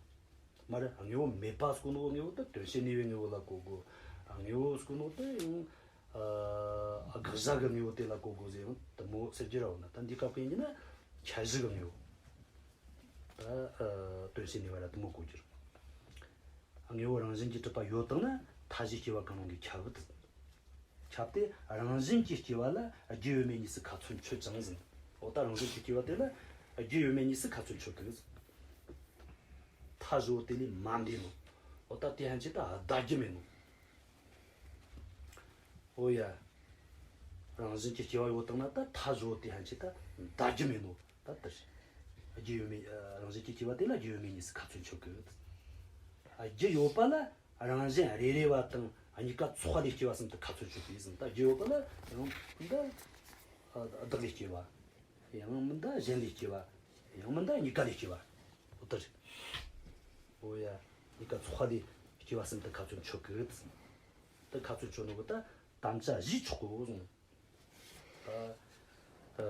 པོ། མ་རེད། དངོས་པོ་མེད་པ་སྐོར་ནོ་དངོས་པོ་ད་དོན་བྱེད་ནུས་པའི་དངོས་པོ་ལ་གོ་དགོས། དངོས་པོ་སྐོར་ནོ་ད་ཡང་། ཨ། དགག་བྱ་གི་དངོས་པོ་དེ་ལ་གོ་དགོས་ཟེར། ཡང་དེ་མོ་ཟེར་རྒྱུ་ར་བ་ན་ད་འདི་སྐབས་ཀྱི་ཡིན་ན་ཁྱད་གཞི་གི་དངོས་པོ། ད། ཨ། དོན་བྱེད་ནུས་པ་ར་དེ་མོ་གོ་རྒྱུ་རེད། དངོས་པོ་རང་བཞིན་གྱིས་གྲུབ་པ་ཡོད་དང་ན་མཐའ་བཞིའི་སྐྱེ་བ་གང་རུང་གིས་ཁྱབ་ཟེར། ཁྱབ་སྟེ་རང་བཞིན་གྱིས་སྐྱེ་བ་ལ་རྒྱུ་ཡོད་མེད་གཉིས་སུ་ཁ་ཚོན་ཆོད་ཅིང་ཟེར། འོ་ད་རང་བཞིན་གྱིས་སྐྱེ་བ་དེ་ལ་རྒྱུ་ཡོད་མེད་གཉིས་སུ་ཁ་ཚོན་ཆོད་གི་ཟེར། མཐའ་བཞི་བོ་དེ་ལས་མ་འདས་ནོ། འོ་ད་དེ་ཕན་ཆད་ད་འདའ་རྒྱུ་མེད་ནོ། འོ་ཡ། རང་བཞིན་གྱིས་སྐྱེ་བ་ཡོད་དང་ན་ད་མཐའ་བཞི་བོ་དེ་ཕན་ཆད་ད་འདའ་རྒྱུ་མེད་ནོ། ད་དེར། རྒྱུ་ཡོད་མེད། ཨ། རང་བཞིན་གྱིས་སྐྱེ་བ་དེ་ལ་རྒྱུ་ཡོད་མེད་གཉིས་སུ་ཁ་ཚོན་ཆོད་གི། ཨ། རྒྱུ་ཡོད་པ་ལ་རང་བཞིན་རེ་རེ་བ་དང་གཉིས་ཀ་ཚོགས་པ་ལས་སྐྱེ་བ་གསུམ་དུ་ཁ་ཚོན་ཆོད་གི་ཟེར། ད་རྒྱུ་ཡོད་པ་ལ་ཡང་འདི། ཨ། བདག་ལས་སྐྱེ་བ། ཡང་མིན་ད་གཞན་ལས་སྐྱེ་བ། ཡང་མིན་ད་གཉིས་ཀ་ལས་སྐྱེ་བ། འོ་དེ་རེད། འོ་ཡ། གཉིས་ཀ་ཚོགས་པ་ལས་སྐྱེ་བ་གསུམ་དུ་ཁ་ཚོན་ཆོད་གི། ད་ཁ་ཚོན་ཆོད་ནོ་གི་ད་དམ་བཅའ་བཞིས་ཆོག་གོ་གསུངས། ད། ཨ།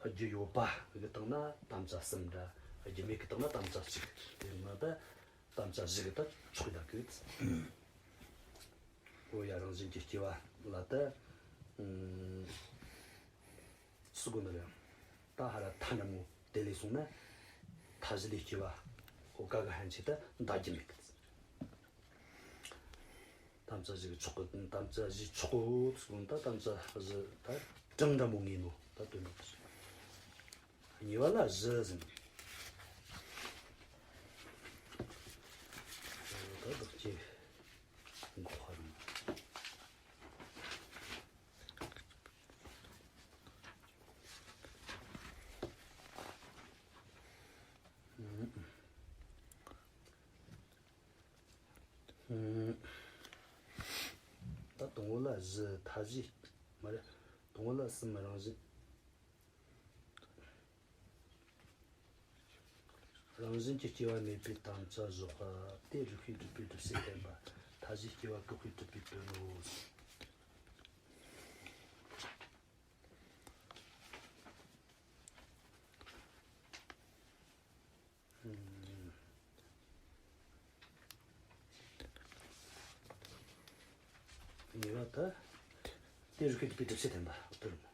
རྒྱུ་ཡོད་པ་གི་སྟེང་ན་དམ་བཅའ་གསུམ་འདྲ། རྒྱུ་མེད་གི་སྟེང་ན་དམ་བཅའ་གཅིག། དེ་ནི་ད་དམ་བཅའ་བཞི་གི་ད་ཆོག་ཡ་གི། འོ་ཡ། རང་བཞིན་གྱིས་སྐྱེ་བ་ལ་ད། ཨུམ། སུ་གོ་ནི་རེད། ད་ཧ་ར་མཐའ་འདྲ་མོ་དེ་ལས་སོང་ན་མཐའ་བཞི་ལས་སྐྱེ་བ། འོ་ཀ་གི་ཕན་ཆད་ད་འདའ་རྒྱུ་མེད་གི། དམ་བཅའ་བཞི་གི་ཆོག་གི། དམ་བཅའ་བཞིས་ཆོག་གོ་གསུངས། ད་དམ་བཅའ་བཞི་ད་གྲངས་འདྲ་མོ་ངེས་ནོ་ད་དོན་དག་གཉིས་པ་ལ་བཞི་ཟེར། ད་བདག་སྐྱེ་འགོག་པ་རང་། ད་དང་པོ་ལ་བཞི། མཐའ་བཞི། མ་རེད། དང་པོ་ལ་གསུམ། རང་བཞིན། རང་བཞིན་གྱིས་སྐྱེ་བ་མེད་པའི་དམ་བཅའ་བཞག་པ་དེ་རིགས་པས་སྒྲུབ་པའི་སྒྲུབ་བྱེད་བསྟན་པ། མཐའ་བཞིའི་སྐྱེ་བ་བཀག་པས་སྒྲུབ་པའི་དོན་ནོ། གཉིས་པ་ད། དེ་རིགས་པས་སྒྲུབ་པའི་སྒྲུབ་བྱེད་བསྟན་པ། དེ་རེད་མོ།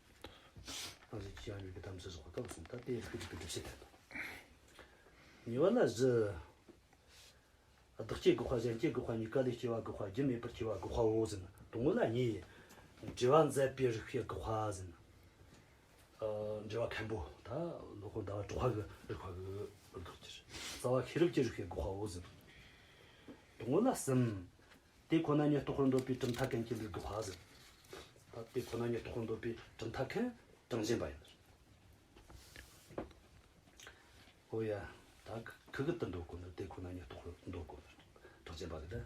རང་བཞིན་གྱིས་སྐྱེ་བ་མེད་པའི་དམ་བཅའ་བཞག་པ་ལྟ་བུ་གསུངས། ད་དེ་རིགས་པས་སྒྲུབ་པའི་སྒྲུབ་བྱེད་བསྟན་པ། གཉིས་པ་ལ་བཞི། བདག་སྐྱེ་འགོག་པ། གཞན་སྐྱེ་འགོག་པ། གཉིས་ཀ་ལས་སྐྱེ་བ་འགོག་པ། རྒྱུ་མེད་པར་སྐྱེ་བ་འགོག་པའོ་ཟེར། དང་པོ་ལ་གཉིས། འབྲེལ་བ་མཛད་པའི་རིགས་པས་འགོག་པ་ཟེར། ཨ། འབྲེལ་བ་མཁན་པོ་ད་སློབ་དཔོན་ཟླ་བ་གྲགས་པ་གི་རིགས་པ་གིས་འགོག་རྒྱུ་རེད། རྩ་བ་ཤེས་རབ་ཀྱི་རིགས་པས་འགོག་པའོ་ཟེར། དང་པོ་ལ་གསུམ། དེ་ཁོ་ན་ཉིད་རྟོགས་པར་འདོད་པའི་གྲུབ་མཐའ་མཁན་གྱི་ལུགས་འགོག་པ་ཟེར། ད་དེ་ཁོ་ན་ཉིད་རྟོགས་པར་འདོད་པའི་གྲུབ་མཐའ་མཁན་གྲངས་ཅན་པ་ཡིན། ཨོ་ཡ། ད་ཁི་གི་དེ་འདོད་གོ་ནི། དེ་ཁོ་ན་ཉིད་རྟོགས་པར་འདོད་གོ་ནི་གྲངས་ཅན་པ་གི་ད།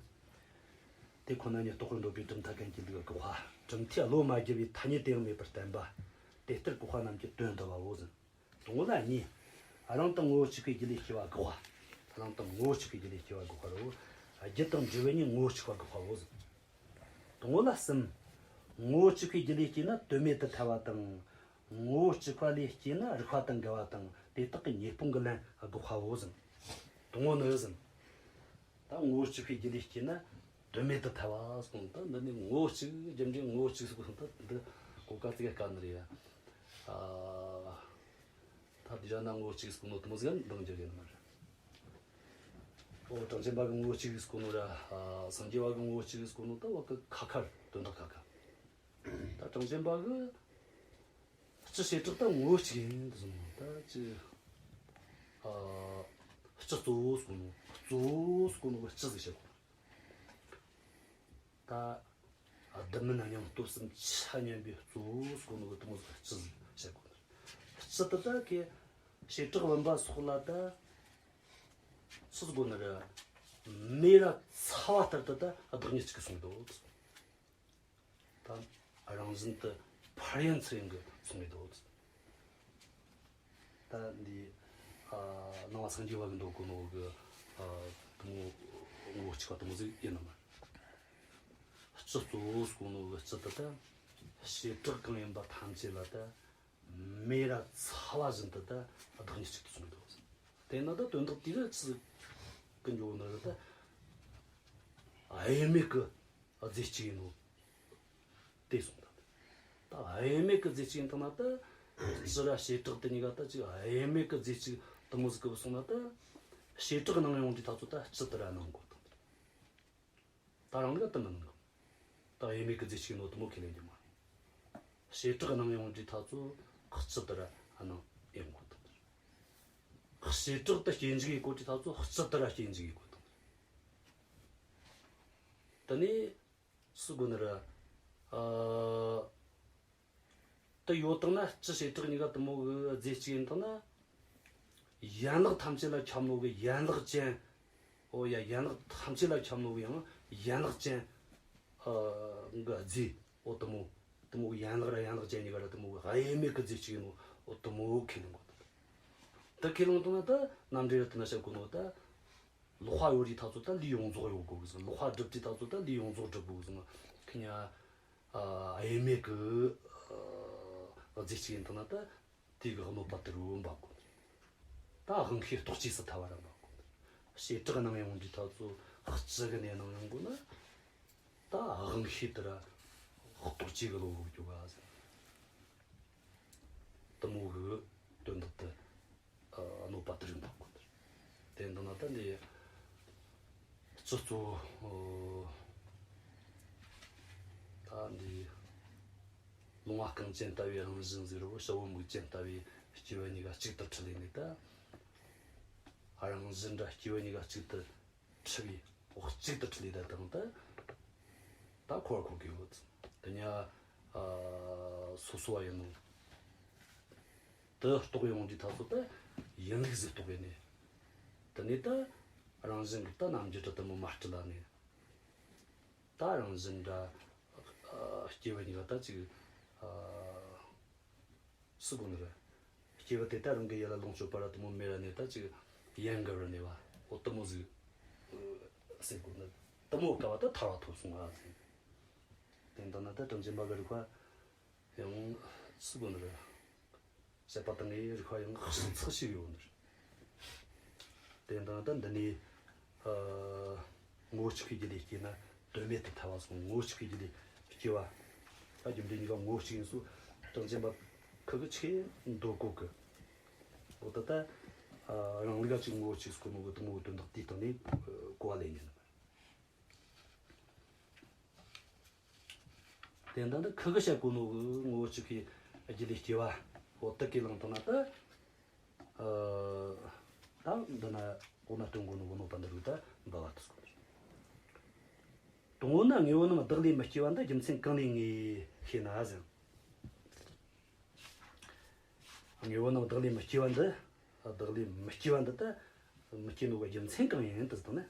དེ་ཁོ་ན་ཉིད་རྟོགས་པར་འདོད་པའི་གྲུབ་མཐའ་མཁན་གྱི་ལུགས་འགོག་པ། གྲུབ་མཐས་བློ་མ་བསྒྱུར་བའི་ཐ་སྙད་དེ་ཡང་མེད་པར་བསྟན་པ། དེ་ལྟར་འགོག་པ་རྣམས་ཀྱི་དོན་བསྡུ་བའོ་ཟེར། དང་པོ་ལ་གཉིས། རང་དང་ངོ་བོ་གཅིག་པའི་རྒྱུ་ལས་སྐྱེ་བ་འགོག་པ། རང་དང་ངོ་བོ་གཅིག་པའི་རྒྱུ་ལས་སྐྱེ་བ་འགོག་པ་རེད། རྒྱུ་དང་འབྲས་བུ་གཉིས་ངོ་བོ་གཅིག་པ་འགོག་པའོ་ཟེར། དང་པོ་ལ་གསུམ། ངོ་བོ་གཅིག་པའི་རྒྱུ་ལས་སྐྱེས་ན་དོན་མེད་དུ་ཐལ་བ་དང་། ངོ་བོ་གཅིག་པ་ལས་སྐྱེས་ན་རིགས་པ་དང་འགལ་བ་དང་དེ་དག་གི་ཉེས་སྤོང་གི་ལན་འགོག་པའོ་ཟེར། དང་པོ་ནི་ཟེར། ད་ངོ་བོ་གཅིག་པའི་རྒྱུ་ལས་སྐྱེས་ན་དོན་མེད་དུ་ཐལ་བ་གསུངས། ད་འདི་ནི་ངོ་བོ་གཅིག། རྒྱུ་འབྲས་ངོ་བོ་གཅིག་གསུངས། ད་འདི་གོ་སྐབས་ཙིག་ག་དཀའ་ནི་རེད་ཡ། ཨ། ད་དེ་ར་ན་ངོ་བོ་གཅིག་གསུངས་ནོ་དེ་མོ་ཟིག་འདང་རྒྱག་གི་ནི་མ་རེད། ཨོ། གྲངས་ཅན་པ་གིས་ངོ་བོ་གཅིག་གསུངས་ནོ་ར། ཨ། སངས་རྒྱས་པ་གིས་ངོ་བོ་གཅིག་གསུངས་ནོ་ད་བ་གི་ཁ་ཁ་རེད། དོན་དག་ཁ་ཁ། ད་གྲངས་ཅན་པ་གིས་སྤྱི་བྱེ་བྲག་ད་ངོ་བོ་གཅིག་ཡིན་དུ་གསུངས་ནོ། ད་ཅི། ཨ། སྤྱི་གཙོ་བོ་གསུངས་ནོ། གཙོ་བོ་གསུངས་ནོ་གི་སྤྱི་ཟིག་བཤད་གོ། ད་ལྡན་མིན་སྙིང་སྟོབས་གསུམ་ཆ་མཉམ་པའི་གཙོ་བོ་གསུངས་ནོ་གི་དེ་མོ་ཟིག་སྤྱི་ཟིག་བཤད་གོ། སྤྱི་དེ་ད་གི་བྱེ་བྲག་བུམ་པ་སོགས་ལ་ད། ཆི་ཟིག་གོ་ནི་རེད། མེ་ར་ཚ་བ་ལྟར་དུ་ད་བདག་ཉིད་གཅིག་གི་གསུངས་འདུག། ད་རང་བཞིན་དུ་འཕར་ཡན་ཚུལ་ཡིན་གི་གསུངས་འདུག། ད་འདི་ཨ་ནང་པ་སངས་རྒྱས་པ་གི་འདོད་གོ་ནོ་གི་ཨ་དེ་མོ་ངོ་བོ་གཅིག་པ་དེ་མོ་ཟིག་ཡིན་ནི་མ་རེད། སྤྱི་གཙོ་བོ་གོ་ནོ་གི་སྤྱི་དེ་ད་བྱེ་བྲག་གང་ཡིན་པ་ཐམས་ཅད་ལ་ད་མེ་ར་ཚ་བ་བཞིན་དུ་ད་བདག་ཉིད་གཅིག་ཏུ་གསུངས་འདུག། དེ་ན་ད་དོན་དག་དེ་ག་ཆི་གི་འགྱོ་ནི་རེད། ད་དབྱེར་མེད་གི་རྫས་གཅིག་ཡིན་ནོ་དེ་གསུངས་ད། ད་དབྱེར་མེད་གི་རྫས་གཅིག་ཡིན་ཐང་ན་ད་སྤྱི་ར་བྱེ་བྲག་དེ་གཉིས་ཀ་ད་ཅིག་དབྱེར་མེད་གི་རྫས་གཅིག་དེ་མོ་ཟིག་གི་སོང་ན་ད་བྱེ་བྲག་ནང་ཡོང་དུས་ཐག་ཚོད་ད་སྤྱི་དེ་ར་སྣང་གོ་དང་། ད་རང་ལུགས་དེ་མི་སྣང་གི། ད་དབྱེར་མེད་གི་རྫས་གཅིག་ཡིན་ནོ་དེ་མོ་ཁས་ལེན་རྒྱུ་མ་རེད། བྱེ་བྲག་སྣང་ཡོང་དུས་ཐག་ཚོད་སྤྱི་དེ་ར་སྣང་ཡོང་གོ་དང་། བྱེ་བྲག་ཏུ་སྐྱེ་འཇིག་ཡེད་གོ་དུས་ཐག་ཚོད་སྤྱི་དེ་ར་སྐྱེ་འཇིག་ཡེད་གོ་དང་། དེ་ནས་སུ་དགོས་ནི་ར། ཨ། དེ་ཡོད་དང་ན་སྤྱི་བྱེ་བྲག་གཉིས་ཀ་དེ་མོ་གི་རྫས་གཅིག་ཡིན་དང་ན། ཡན་ལག་ཐམས་ཅད་ལ་ཁྱབ་ནོ་གི་ཡན་ལག་ཅན། འོ་ཡ། ཡན་ལག་ཐམས་ཅད་ལ་ཁྱབ་ནོ་གི་ཡང་ཡན་ལག་ཅན། ཨ། གི་རྫས། འོ་དེ་མོ། དེ་མོ་གི་ཡན་ལག་ར་ཡན་ལག་ཅན་གཉིས་ཀ་ར་དེ་མོ་གི་དབྱེར་མེད་གི་རྫས་གཅིག་ཡིན་ནོ། འོ་དེ་མོ་ཁས་ལེན་གོ་དང་། དེ་ཁས་ལེན་དང་ན་ད་རྣམ་འགྲེལ་ར་དེ་ན་བཤད་གོ་ནོ་ད། ལོག་པ་ཡོད་དུས་ཐག་ཚོད་ད་ལས་ཡོངས་རྫོགས་ཡོད་དགོས་གི་ཟེར། ལོག་པ་སྒྲུབ་དུས་ཐག་ཚོད་ད་ལས་ཡོངས་རྫོགས་སྒྲུབ་དགོས་གི་ཟེར། ཁི་ཉ་ཨ་དབྱེར་མེད་གི་ཨ་རྫས་གཅིག་ཡིན་ཐང་ན་ད་དེ་གི་གནོད་པ་དེ་རུ་འབབ་དགོས། ད་དབང་ཤེས་རྟོག་བཅས་སུ་ཐལ་བ་ར་འབབ་དགོས། བྱེ་བྲག་སྣང་ཡོང་དུས་ཐག་ཚོད་སྤྱི་གི་གནས་སྣང་ཡོང་དགོས་ན། ད་དབང་ཤེས་དེ་ར་རྟོག་བཅས་གི་བློ་གི་འཇུག་ག་ཟེར། དེ་མོ་གི་དོན་དག་དེ་ཨ་གནོད་པ་དེ་རིགས་འབབ་དགོས། དེ་འདི་ན་ད་འདི་སྤྱི་གཙོ་བོ། ད་འདི་ལོང་བ་རྐང་ཅན་ལྟ་བུའི་རང་བཞིན་ཟེར་རོ། ཞྭ་བོ་མིག་ཅན་ལྟ་བུའི་སྐྱེ་བོ་གཉིས་ཀ་གཅིག་ཏུ་འཁྲུལ་ལས་ནས་ད། རང་བཞིན་ར་སྐྱེ་བོ་གཉིས་ཀ་གཅིག་ཏུ་འཁྲུལ་བའི་འོག་གཅིག་ཏུ་འཁྲུལ་ལས་ད་དང་ད། ད་ཁོ་བ་ཁོ་གི་ཡོད། དེ་ཉ་ཨ་སོ་སོ་བ་ཡིན་ནོ། དེ་རྟོགས་ཡོང་དུས་ཐག་ཚོད་ད་ཡིན་ལུགས་ཟིག་རྟོགས་ཡོད་ནས། དེ་ནས་ད་རང་བཞིན་གྱི་ད་རྣམ་འགྱུར་དེ་དེ་མོ་མ་སྤྲུལ་ལ་ནས། ད་རང་བཞིན་ར་ཨ་སྐྱེ་བོ་གཉིས་ཀ་ད་ཅིག་ཨ་སུ་དགོས་ནི་རེད། སྐྱེ་བོ་དེ་ད་རང་གི་ཡུལ་ལ་ལོངས་སྤྱོད་པ་ར་དེ་མོ་མེད་ར་ནས་ད་ཅིག་ཡན་གར་ར་གནས་པ། འོ་དེ་མོ་ཟིག་ཟེར་དགོས་ནི། དེ་མོ་ཀ་བ་ད་ཐར་བ་ཐོབ་སོང་ང་ཟེར། དེ་འདྲ་ན་ད་གྲངས་ཅན་པ་གི་རིགས་པ་ཡང་སུ་དགོས་ནི་རེད། བཤད་པ་དང་ངའི་རིགས་པ་ཡང་ཧྲིལ་ཚགས་ཤིག་ཡོད་ནི་རེད། དེ་འདྲ་ད་འདི་ནས་ཨ་ངོ་བོ་གཅིག་གི་རྒྱུ་ལས་སྐྱེས་ན་དོན་མེད་དུ་ཐལ་བ་སོང་། ངོ་བོ་གཅིག་གི་རྒྱུ་ལས་སྐྱེ་བ། ད་རྒྱུ་འབྲས་གཉིས་ཀ་ངོ་བོ་གཅིག་ཡིན་སོ། གྲངས་ཅན་པ་ཁུ་གི་ཆེ་འདོད་གོ་གི། འོ་ད་ད་ཨ་རང་ལུགས་ཅིག་ངོ་བོ་གཅིག་སྐོར་མོ་གི་དུ་མོ་གི་དོན་དག་དེའི་སྟེང་ནས་ཨ་གོ་བ་ལེན་ཉན་ནི། དེ་འདྲ་འདི་ཁུ་གི་བཤད་གོ་ནོ་གི་ངོ་བོ་གཅིག་གི་རྒྱུ་ལས་སྐྱེ་བ། འོ་དེ་གི་ལང་ཐོག་ན་ད། ཨ་ད་འདི་ན་འོ་ན་སྟོན་གོ་ནོ་གི་གནོད་པ་འདི་རིགས་ད་འབབ་བ་དུ་སོང་། དང་པོ་ན་དངོས་པོ་རྣམས་བདག་ལས་མི་སྐྱེ་བ་འདི་རྒྱུ་མཚན་གང་ལས་ངེས་ཤེ་ན་ཟེར། དངོས་པོ་རྣམས་བདག་ལས་མི་སྐྱེ་བ་འདི། བདག་ལས་མི་སྐྱེ་བ་འདི་ད་མི་སྐྱེ་ནོ་གི་རྒྱུ་མཚན་གང་ཡིན་དུ་ཟེར་ན།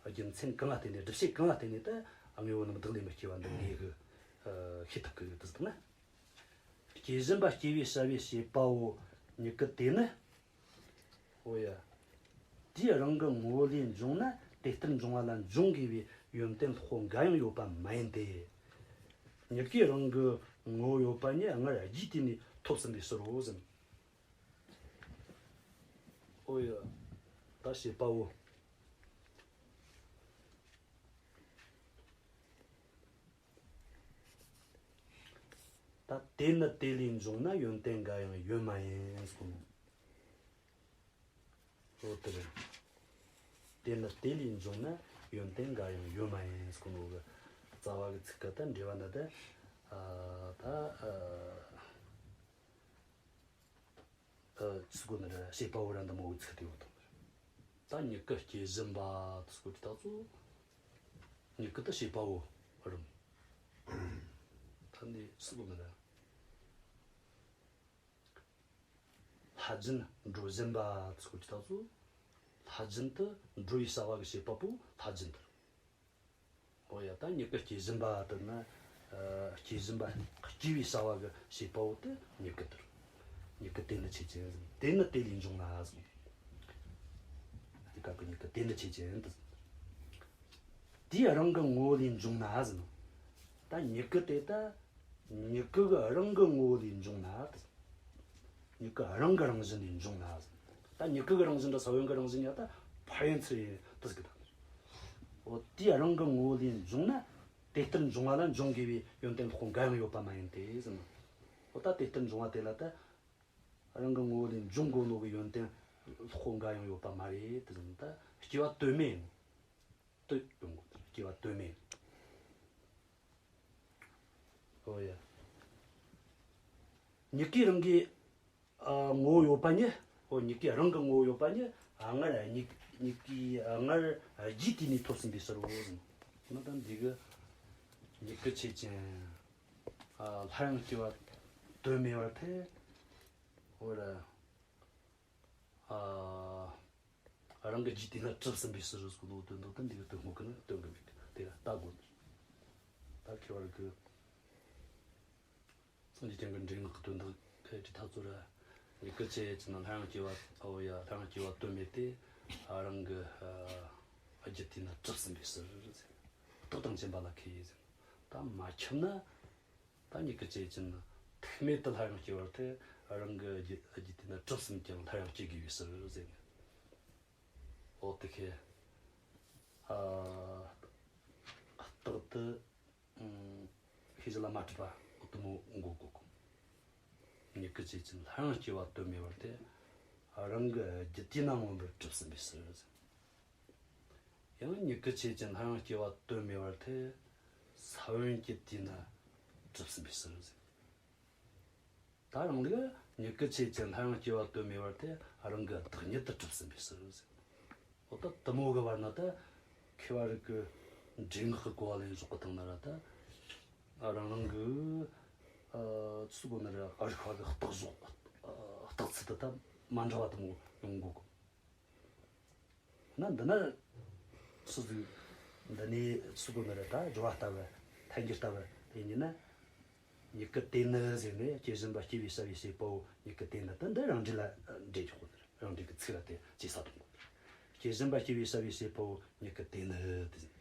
རྒྱུ་མཚན་གང་ལ་བརྟེན་ནས། སྒྲུབ་བྱེད་གང་ལ་བརྟེན་ནས་ད་དངོས་པོ་རྣམས་བདག་ལས་མི་སྐྱེ་བ་འདི་ངེས་གི་ཤེས་ཐུབ་གི་དུ་ཟེར་ན། སྐྱེ་བཞིན་པ་སྐྱེ་བའི་བྱ་བའི་བྱེད་པའོ། མྱུ་གུ་དེ་ནི། འོ་ཡ། དེའི་རང་གི་ངོ་བོ་ལས་འབྱུང་ན་དེ་ལྟར་འབྱུང་བ་ལ་འབྱུང་དགོས་པའི་ཡོན་ཏན་ལྷག་པོ་འགའ་ཡང་ཡོད་པ་མ་ཡིན་ཏེ། མྱུ་གུའི་རང་གི་ངོ་བོ་ཡོད་པ་ཉིད་སྔར་རྒྱུའི་དུས་ནས་ཐོབ་ཟིན་པའི་ཕྱིར་རོ་ཟེར། འོ་ཡ། ད་བྱེད་པའོ། ད་དེ་ནི་དེ་ལས་འབྱུང་ན་ཡོན་ཏན་འགའ་ཡང་ཡོད་མ་ཡིན་གསུངས། འོ་དེ་རེད། དེ་ནི་དེ་ལས་འབྱུང་ན་ཡོན་ཏན་འགའ་ཡང་ཡོད་མ་ཡིན་གསུངས་ནོ་གི། རྩ་བ་གི་ཚིག་གི་ད་འགྲེལ་བ་འདི་ད་ཨ་ད་ཨ་ཨ་ཚིག་གོ་ནི་རེད། བྱེད་པའོ་ར་འདི་མོ་གི་ཚིག་དེ་ཡོད་དང་། ད་མྱུ་གུ་སྐྱེ་བཞིན་པ་དུ་སྐོར་གྱི་ད་ཚོ། མྱུ་གུ་ད་བྱེད་པའོ་རུང་། ད་འདི་ཚིག་གོ་ནི་རེད། ལྷ་སྦྱིན་འགྲོ་བཞིན་པ་དུ་སྐོར་གྱི་ད་ཚོ། མཐའ་རྒྱུན་དུ་འགྲོ་བའི་བྱ་བ་གི་བྱེད་པ་པོ་མཐའ་རྒྱུན་དུ། འོ་ཡ། ད་མྱུ་གུ་སྐྱེ་བཞིན་པ་དེ་ནི། ཨ། སྐྱེ་བཞིན་པ། སྐྱེ་བའི་བྱ་བ་གི་བྱེད་པ་པོ་དེ་མྱུ་གུ་དེ་རེད། མྱུ་གུ་དེ་ནི་ཆོས་ཅན་ཟེར། དེ་ནི་དེ་ལས་འབྱུང་ན་ཟེར། དེ་སྐབས་ཀྱི་མྱུ་གུ་དེ་ནི་ཆོས་ཅན་དེ་ཟེར། དེའི་རང་གི་ངོ་བོ་ལས་འབྱུང་ན་ཟེར། ད་མྱུ་གུ་དེ་ད་མྱུ་གུ་གི་རང་གི་ངོ་བོ་ལས་འབྱུང་ན་དེ་ཟེར། མྱུ་གུ་རང་གི་རང་བཞིན་ལས་འབྱུང་ན་ཟེར། ད་མྱུ་གུ་གི་རང་བཞིན་དང་ས་བོན་གི་རང་བཞིན་ཡང་ད་ཕར་ཡིན་ཚུར་ཡིན་དེ་ཟེར་གི། ད་འོ་དེའི་རང་གི་ངོ་བོ་ལས་འབྱུང་ན། དེ་ལྟར་འབྱུང་བ་ལ་འབྱུང་དགོས་པའི་ཡོན་ཏན་ལྷག་པོ་འགའ་ཡང་ཡོད་པ་མ་ཡིན་ཏེ་ཟེར་ན། འོ་ད་དེ་ལྟར་འབྱུང་བ་དེ་ལ་ད་རང་གི་ངོ་བོ་ལས་འབྱུང་དགོས་ནོ་གི་ཡོན་ཏན་ལྷག་པོ་འགའ་ཡང་ཡོད་པ་མ་རེད་དེ་ཟེར་ན། ད་སྐྱེ་བ་དོན་མེད་ཡིན། དེ་ཡོང་གོ། སྐྱེ་བ་དོན་མེད་ཡིན། འོ་ཡ། མྱུ་གུའི་རང་གི། ཨ། ངོ་བོ་ཡོད་པ་ཉིད། འོ། མྱུ་གུའི་རང་གི་ངོ་བོ་ཡོད་པ་ཉིད། ཨ། སྔར་མྱུ། མྱུ་གུའི། ཨ། སྔར་རྒྱུའི་དུས་ནས་ཐོབ་ཟིན་པའི་ཕྱིར་རོ་ཟེར། ན་ད་འདི་གི་མྱུ་གུ་ཆོས་ཅན། ཨ། སླར་ཡང་སྐྱེ་བ་དོན་མེད་པར་ཐལ། འོ་ར། ཨ། རང་གི་རྒྱུའི་དུས་ན་གྲུབ་ཟིན་པའི་ཕྱིར་རོ་ཟེར་གོ་ནོ་དོན་དག་ད་འདི་གི་དོན་སྔོན་གི་ནི་སྟོན་གི་མེད་གི། དེ་ལ་ལྟ་དགོས། ད་ཁྱེད་བར་གི། སངས་རྒྱས་བསྟན་པའི་འགྲེལ་ངག་གི་དོན་དག་གི་ཐག་ཚོད་ར། མྱུ་གུ་ཆོས་ཅན། སླར་ཡང་སྐྱེ་བ། འོ་ཡ། སླར་ཡང་སྐྱེ་བ་དོན་མེད་དེ། རང་གི། ཨ། རྒྱུའི་དུས་ན་གྲུབ་ཟིན་པའི་ཕྱིར་ཟེར། རྟགས་དང་རྐྱེན་པ་ལ་ཁེལ་ཟེར། ད་མ་ཁྱབ་ན། ད་མྱུ་གུ་ཆོས་ཅན། ཐུག་མེད་དུ་སླར་ཡང་སྐྱེ་བར་ཐལ། རང་གི་རྒྱུ། རྒྱུའི་དུས་ན་གྲུབ་ཟིན་ཀྱང་སླར་ཡང་སྐྱེ་དགོས་པའི་ཕྱིར་ཟེར་ནས། འོ་དེ་ཁེ། ཨ། རྟགས་དེ། ཨུམ། ཤེས་བྱ་ལ་མ་གྲུབ་པ་འོ་དེ་མོ་འགོད་དགོས་གོ། མྱུ་གུ་ཆོས་ཅན། སླར་ཡང་སྐྱེ་བ་དོན་མེད་པར་ཐལ། རང་གི་རྒྱུའི་དུས་ན་མངོན་པར་གྲུབ་ཟིན་པའི་ཕྱིར་ཟེར། ཡང་མྱུ་གུ་ཆོས་ཅན། སླར་ཡང་སྐྱེ་བ་དོན་མེད་པར་ཐལ། ས་བོན་གྱི་དུས་ན་གྲུབ་ཟིན་པའི་ཕྱིར་ཟེར། ད་རང་ལུགས་མྱུ་གུ་ཆོས་ཅན། སླར་ཡང་སྐྱེ་བ་དོན་མེད་པར་ཐལ། རང་གི་བདག་ཉིད་དུ་གྲུབ་ཟིན་པའི་ཕྱིར་ཟེར། འོ་ད་དེ་མོ་གི་བར་ན་ད་མཁས་པ་རིགས་ཀྱི་འགྲེལ་ངག་གི་གོ་བ་ལེན་ཕྱོགས་གི་སྟེང་ན་ར་ད། ཨ། རང་རང་གི། ཨ། ཚུལ་གོ་ན་ར་རིགས་པ་གི་བརྟག་ཕྱོགས། ཨ། བརྟག་ཚུལ་དེ་ད་མ་འདྲ་བ་དེ་མོ་ཡོང་གོ་གི། ན་འདི་ན་སུ་ཟིག་འདི་ནས་སུ་གོ་ནི་རེད། ད་སྦྱོར་བ་ལྟ་བུ། ཐལ་འགྱུར་ལྟ་བུ་དེ་ཉིད་ན། མྱུ་གུ་དེ་ནི་ཟེར་ནས་སྐྱེ་བཞིན་པ་སྐྱེ་བའི་བྱ་བའི་བྱེད་པའོ། མྱུ་གུ་དེ་ནི་ད་འདི་རང་འགྲེལ་ལ་འགྲེལ་ཆོག་གོ་ནི་རེད། རང་འགྲེལ་གི་ཚིག་ར་དེ་ཇེ་ས་གཏོང་གོ་ནི་རེད། སྐྱེ་བཞིན་པ་སྐྱེ་བའི་བྱ་བའི་བྱེད་པའོ། མྱུ་གུ་དེ་ནི་དེ་ཟེར།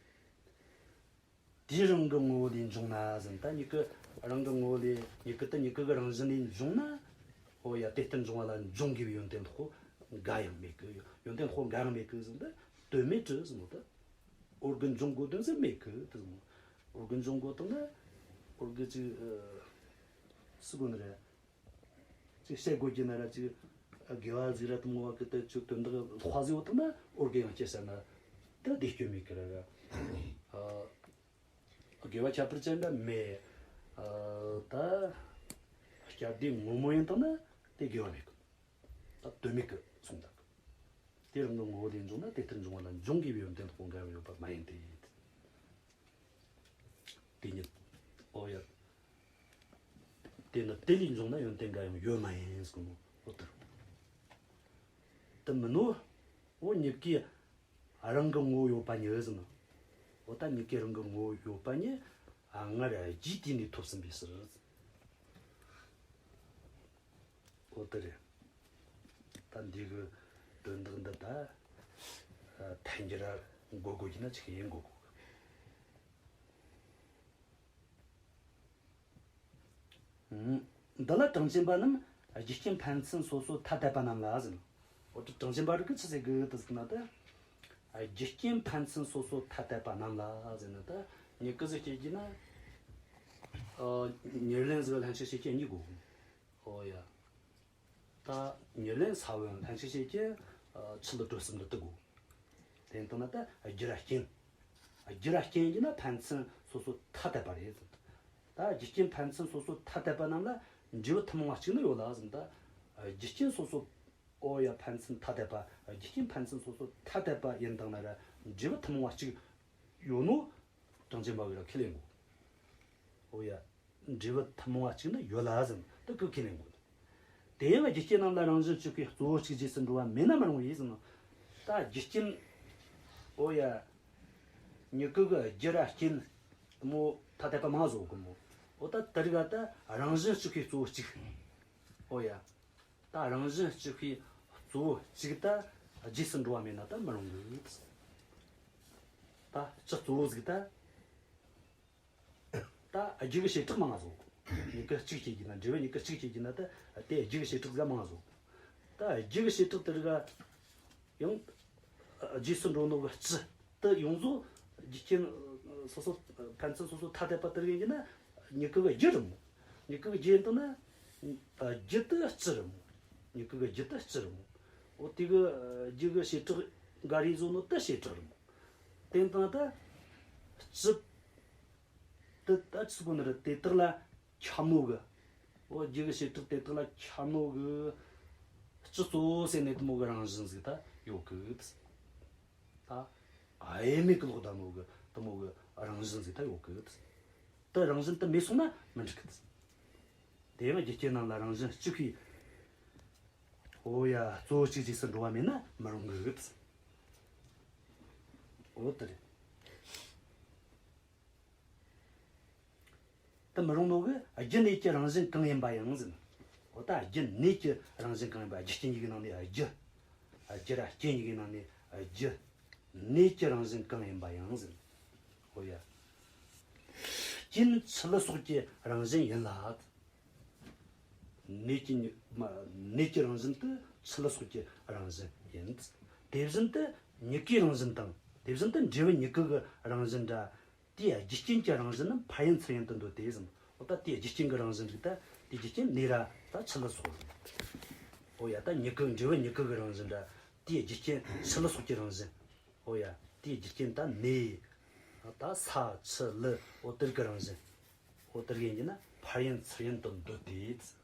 དེའི་རང་གི་ངོ་བོ་ལས་འབྱུང་ན་ཟེར། ད་མྱུ་གུ་རང་གི་ངོ་བོ་ལས། མྱུ་གུ་དེ་མྱུ་གུ་གི་རང་བཞིན་ལས་འབྱུང་ན། འོ་ཡ། དེ་ལྟར་འབྱུང་བ་ལ་འབྱུང་དགོས་པའི་ཡོན་ཏན་ལྷག་པོ་འགའ་ཡང་མེད་གི། ཡོན་ཏན་ལྷག་པོ་འགའ་ཡང་མེད་གི་ཟེར། འདི་དོན་མེད་དྲི་ཟེར་མོ། ད་འོར་གི་འབྱུང་དགོས་དོན་ཟེར་མེད་གི་དེ་ཟེར་མོ། འོར་གི་འབྱུང་དགོས་དོན་ན་འོར་གི་ཅིག་ཨ། སུ་གོ་ནི་རེད། ཅིག་བཤད་དགོས་ཀྱི་ན་ར་ཅིག་དགེ་བ་ཟིག་ར་དེ་མོ་བ་གི་དེ་ཅིག་དོན་དག་ལྷག་པ་ཟིག་ཡོད་དང་ན་འོར་གི་ཡང་སྐྱེ་ས་ན་དེ་བདེ་སྐྱོན་མེད་གི་ར་ར། ཨ། དགེ་བ་ཁྱད་པར་ཅན་འདྲ་མེད། ཨ། ད་བསྐྱར་ཟློས་ངོ་མ་ཡིན་དང་ན་དེ་དགེ་བ་མེད་གི། ད་དོན་མེད་གི་གསུངས་ད་གི། དེ་རང་གི་ངོ་བོ་ལས་འབྱུང་ན་དེ་ལྟར་འབྱུང་བ་ལ་འབྱུང་དགོས་པའི་ཡོན་ཏན་ལྷག་པོ་འགའ་ཡང་ཡོད་པ་མ་ཡིན་ཏེ། དེ་ཉིད། འོ་ཡ། དེ་ནི་དེ་ལས་འབྱུང་ན་ཡོན་ཏན་འགའ་ཡང་ཡོད་མ་ཡིན་ཟེར་གོ་ནོ། འོ་དེ་རེད། དེ་མིན་ནོ། འོ་མྱུ་གུའི་རང་གི་ངོ་བོ་ཡོད་པ་ཉིད་ཟེར་ནོ། འོ་ད་མྱུ་གུའི་རང་གི་ངོ་བོ་ཡོད་པ་ཉིད། ཨ། སྔར་རྒྱུའི་དུས་ནས་ཐོབ་ཟིན་པའི་ཕྱིར། འོ་དེ་རེད། ད་འདི་གི་དོན་དག་འདི་ད་ཐལ་འགྱུར་ར་འགོད་དགོས་ཀྱི་ན་ཅིག་ཡིན་འགོད་དགོས། འདི་ལ་གྲངས་ཅན་པ་རྣམས་རྒྱུ་རྐྱེན་ཕན་ཚུན་སོ་སོ་ཐ་དད་པ་རྣམས་ལ་ཟེར། འོ་དེ་གྲངས་ཅན་པ་རིགས་ཀྱིས་ཆི་ཟེར་གི་དེ་ཟེར་ན་ད། རྒྱུ་རྐྱེན་ཕན་ཚུན་སོ་སོ་ཐ་དད་པ་རྣམས་ལ་ཟེར་ན་ད། མྱུ་གུ་ཟིག་སྐྱེ་རྒྱུ་ན། ཨ། ཉེར་ལེན་ཟིག་ལྷན་ཅིག་སྐྱེ་རྒྱུ་གཉིས་དགོས། འོ་ཡ། ད་ཉེར་ལེན་ས་བོན་ལྷན་ཅིག་སྐྱེ་རྒྱུ། ཨ། ཆུ་ལུད་དྲོད་གསུམ་འདི་དགོས། དེ་ཡིན་དང་ན་ད་རྒྱུ་ར་རྐྱེན། རྒྱུ་ར་རྐྱེན་གྱི་ན་ཕན་ཚུན་སོ་སོ་ཐ་དད་པ་རེད། ད་རྒྱུ་རྐྱེན་ཕན་ཚུན་སོ་སོ་ཐ་དད་པ་རྣམས་ལ་འབྲས་བུ་ཐུན་མོང་བ་གཅིག་ནི་ཡོད་ལ་ཟེར། ད་རྒྱུ་རྐྱེན་སོ་སོ། འོ་ཡ། ཕན་ཚུན་ཐ་དད་པ། རྒྱུ་རྐྱེན་ཕན་ཚུན་སོ་སོ་ཐ་དད་པ་ཡིན་དང་ན་ར་འབྲས་བུ་ཐུན་མོང་བ་གཅིག་ཡོད་ནོ། གྲངས་ཅན་པ་གིས་ར་ཁས་ལེན་དགོས། འོ་ཡ། འབྲས་བུ་ཐུན་མོང་བ་གཅིག་ནི་ཡོད་ལ་ཟེར། དེ་གིས་ཁས་ལེན་དགོས། དེ་ཡང་རྒྱུ་རྐྱེན་རྣམས་ལ་རང་བཞིན་གཅིག་པའི་གཙོ་བོ་གཅིག་རྗེས་སུ་འགྲོ་བ་མེད་ན་མི་རུང་བས་ཟེར་ནོ། ད་རྒྱུ་རྐྱེན། འོ་ཡ། མྱུ་གུ་གི་རྒྱུ་ར་རྐྱེན་དེ་མོ་ཐ་དད་པ་མང་ཟིག་ཡོད་གི་མོ། འོ་ད་དེ་རིགས་ད་རང་བཞིན་གཅིག་པའི་གཙོ་བོ་གཅིག། འོ་ཡ། ད་རང་བཞིན་གཅིག་པའི་གཙོ་བོ་གཅིག་ད་རྗེས་སུ་འགྲོ་བ་མེད་ན་ད་མི་རུང་གི། ད་སྤྱི་གཙོ་བོ་ཟིག་ད། ད་རྒྱུ་གི་བྱེ་བྲག་མང་ང་ཟིག། མྱུ་གུ་གཅིག་སྐྱེ་རྒྱུ་ན། འབྲས་བུ་མྱུ་གུ་གཅིག་སྐྱེ་རྒྱུ་ན་ད་དེ་རྒྱུ་གི་བྱེ་བྲག་ཟིག་མང་ང་ཟིག། ད་རྒྱུ་གི་བྱེ་བྲག་དེ་རིགས་ཡང་རྗེས་སུ་འགྲོ་ནོ་གི་སྤྱི་དེ་ཡོངས་རྫོགས་རྒྱུ་རྐྱེན་སོ་སོ་ཕན་ཚུན་སོ་སོ་ཐ་དད་པ་དེ་རིགས་ཡིན་རྒྱུ་ན། མྱུ་གུ་གི་རྒྱུ་རེད་མོ། མྱུ་གུ་གི་རྒྱུ་ཡིན་དང་ན། རྒྱུ་དེ་སྤྱི་རེད་མོ། མྱུ་གུ་གི་རྒྱུ་དེ་སྤྱི་རེད་མོ། འོ་དེ་གི་རྒྱུ་གི་བྱེ་བྲག་འགའ་རེ་བཟོ་ནོ་དེ་བྱེ་བྲག་རེད་མོ། དེ་ཡིན་དང་ད་སྤྱི་དེ་ད་ཆི་གོ་ནི་རེད། དེ་དག་ལ་ཁྱབ་ནོ་གི། འོ་རྒྱུ་གི་བྱེ་བྲག་དེ་དག་ལ་ཁྱབ་ནོ་གི་སྤྱི་གཙོ་བོ་ཟེར་ནས་དེ་མོ་གི་རང་བཞིན་ཟིག་ད་ཡོད་གི། ད་དབྱེར་མེད་གི་ལོག་བསྡད་ནོ་གི་དེ་མོ་གི་རང་བཞིན་ཟིག་ད་ཡོད་གི། དེ་རང་བཞིན་དེ་མེད་སོང་ན་མི་འགྲིག་གི། དེ་ཡང་རྒྱུ་རྐྱེན་རྣམས་ལ་རང་བཞིན་གཅིག་པའི། འོ་ཡ། གཙོ་བོ་གཅིག་རྗེས་སུ་འགྲོ་བ་མེད་ན་མི་རུང་གི། འོ་དེ་རེད། དེ་མི་རུང་ནོ་གི་རྒྱུ་གནས་ཀྱི་རང་བཞིན་གང་ཡིན་པ་ཡང་ཟེར། འོ་ད་རྒྱུ་གནས་ཀྱི་རང་བཞིན་གང་ཡིན་པ། རྒྱུ་རྐྱེན་གཉིས་ཀྱི་ནང་ནས་རྒྱུ། རྒྱུ་ར་རྐྱེན་གཉིས་ཀྱི་ནང་ནས་རྒྱུ་གནས་ཀྱི་རང་བཞིན་གང་ཡིན་པ་ཡང་ཟེར། འོ་ཡ། རྐྱེན་ཆུ་ལུད་སོགས་ཀྱི་རང་བཞིན་ཡིན་ལ། གནས་ཀྱི་མྱུ་མ་གནས་ཀྱི་རང་བཞིན་དེ་ཆུ་ལུད་སོགས་ཀྱི་རང་བཞིན་ཡིན། དེ་བཞིན་དུ་མྱུ་གུའི་རང་བཞིན་དང་། དེ་བཞིན་དུ་འབྲས་བུ་མྱུ་གུ་གི་རང་བཞིན་འདྲ། དེའི་རྒྱུ་རྐྱེན་གྱི་རང་བཞིན་རྣམས་ཕར་ཡིན་ཚུར་ཡིན་དུ་འདོད་དེ་ཟེར། འོ་ད་དེའི་རྒྱུ་རྐྱེན་གྱི་རང་བཞིན་རིགས་ད། དེའི་རྒྱུ་རྐྱེན་ནས་ར་ད་ཆུ་ལུད་སོགས་རེད། འོ་ཡ། ད་མྱུ་གུ་འབྲས་བུ་མྱུ་གུ་གི་རང་བཞིན་འདྲ། དེའི་རྒྱུ་རྐྱེན་ཆུ་ལུད་སོགས་ཀྱི་རང་བཞིན། འོ་ཡ། དེའི་རྒྱུ་རྐྱེན་ད་ནས། ད་ས་ཆུ་ལུད། འོ་དེ་རིགས་ཀྱི་རང་བཞིན། འོ་དེ་རིགས་ཡིན་གྱི་ན་ཕར་ཡིན་ཚུར་ཡིན་དུ་འདོད་དེ། ད་སྤྱི་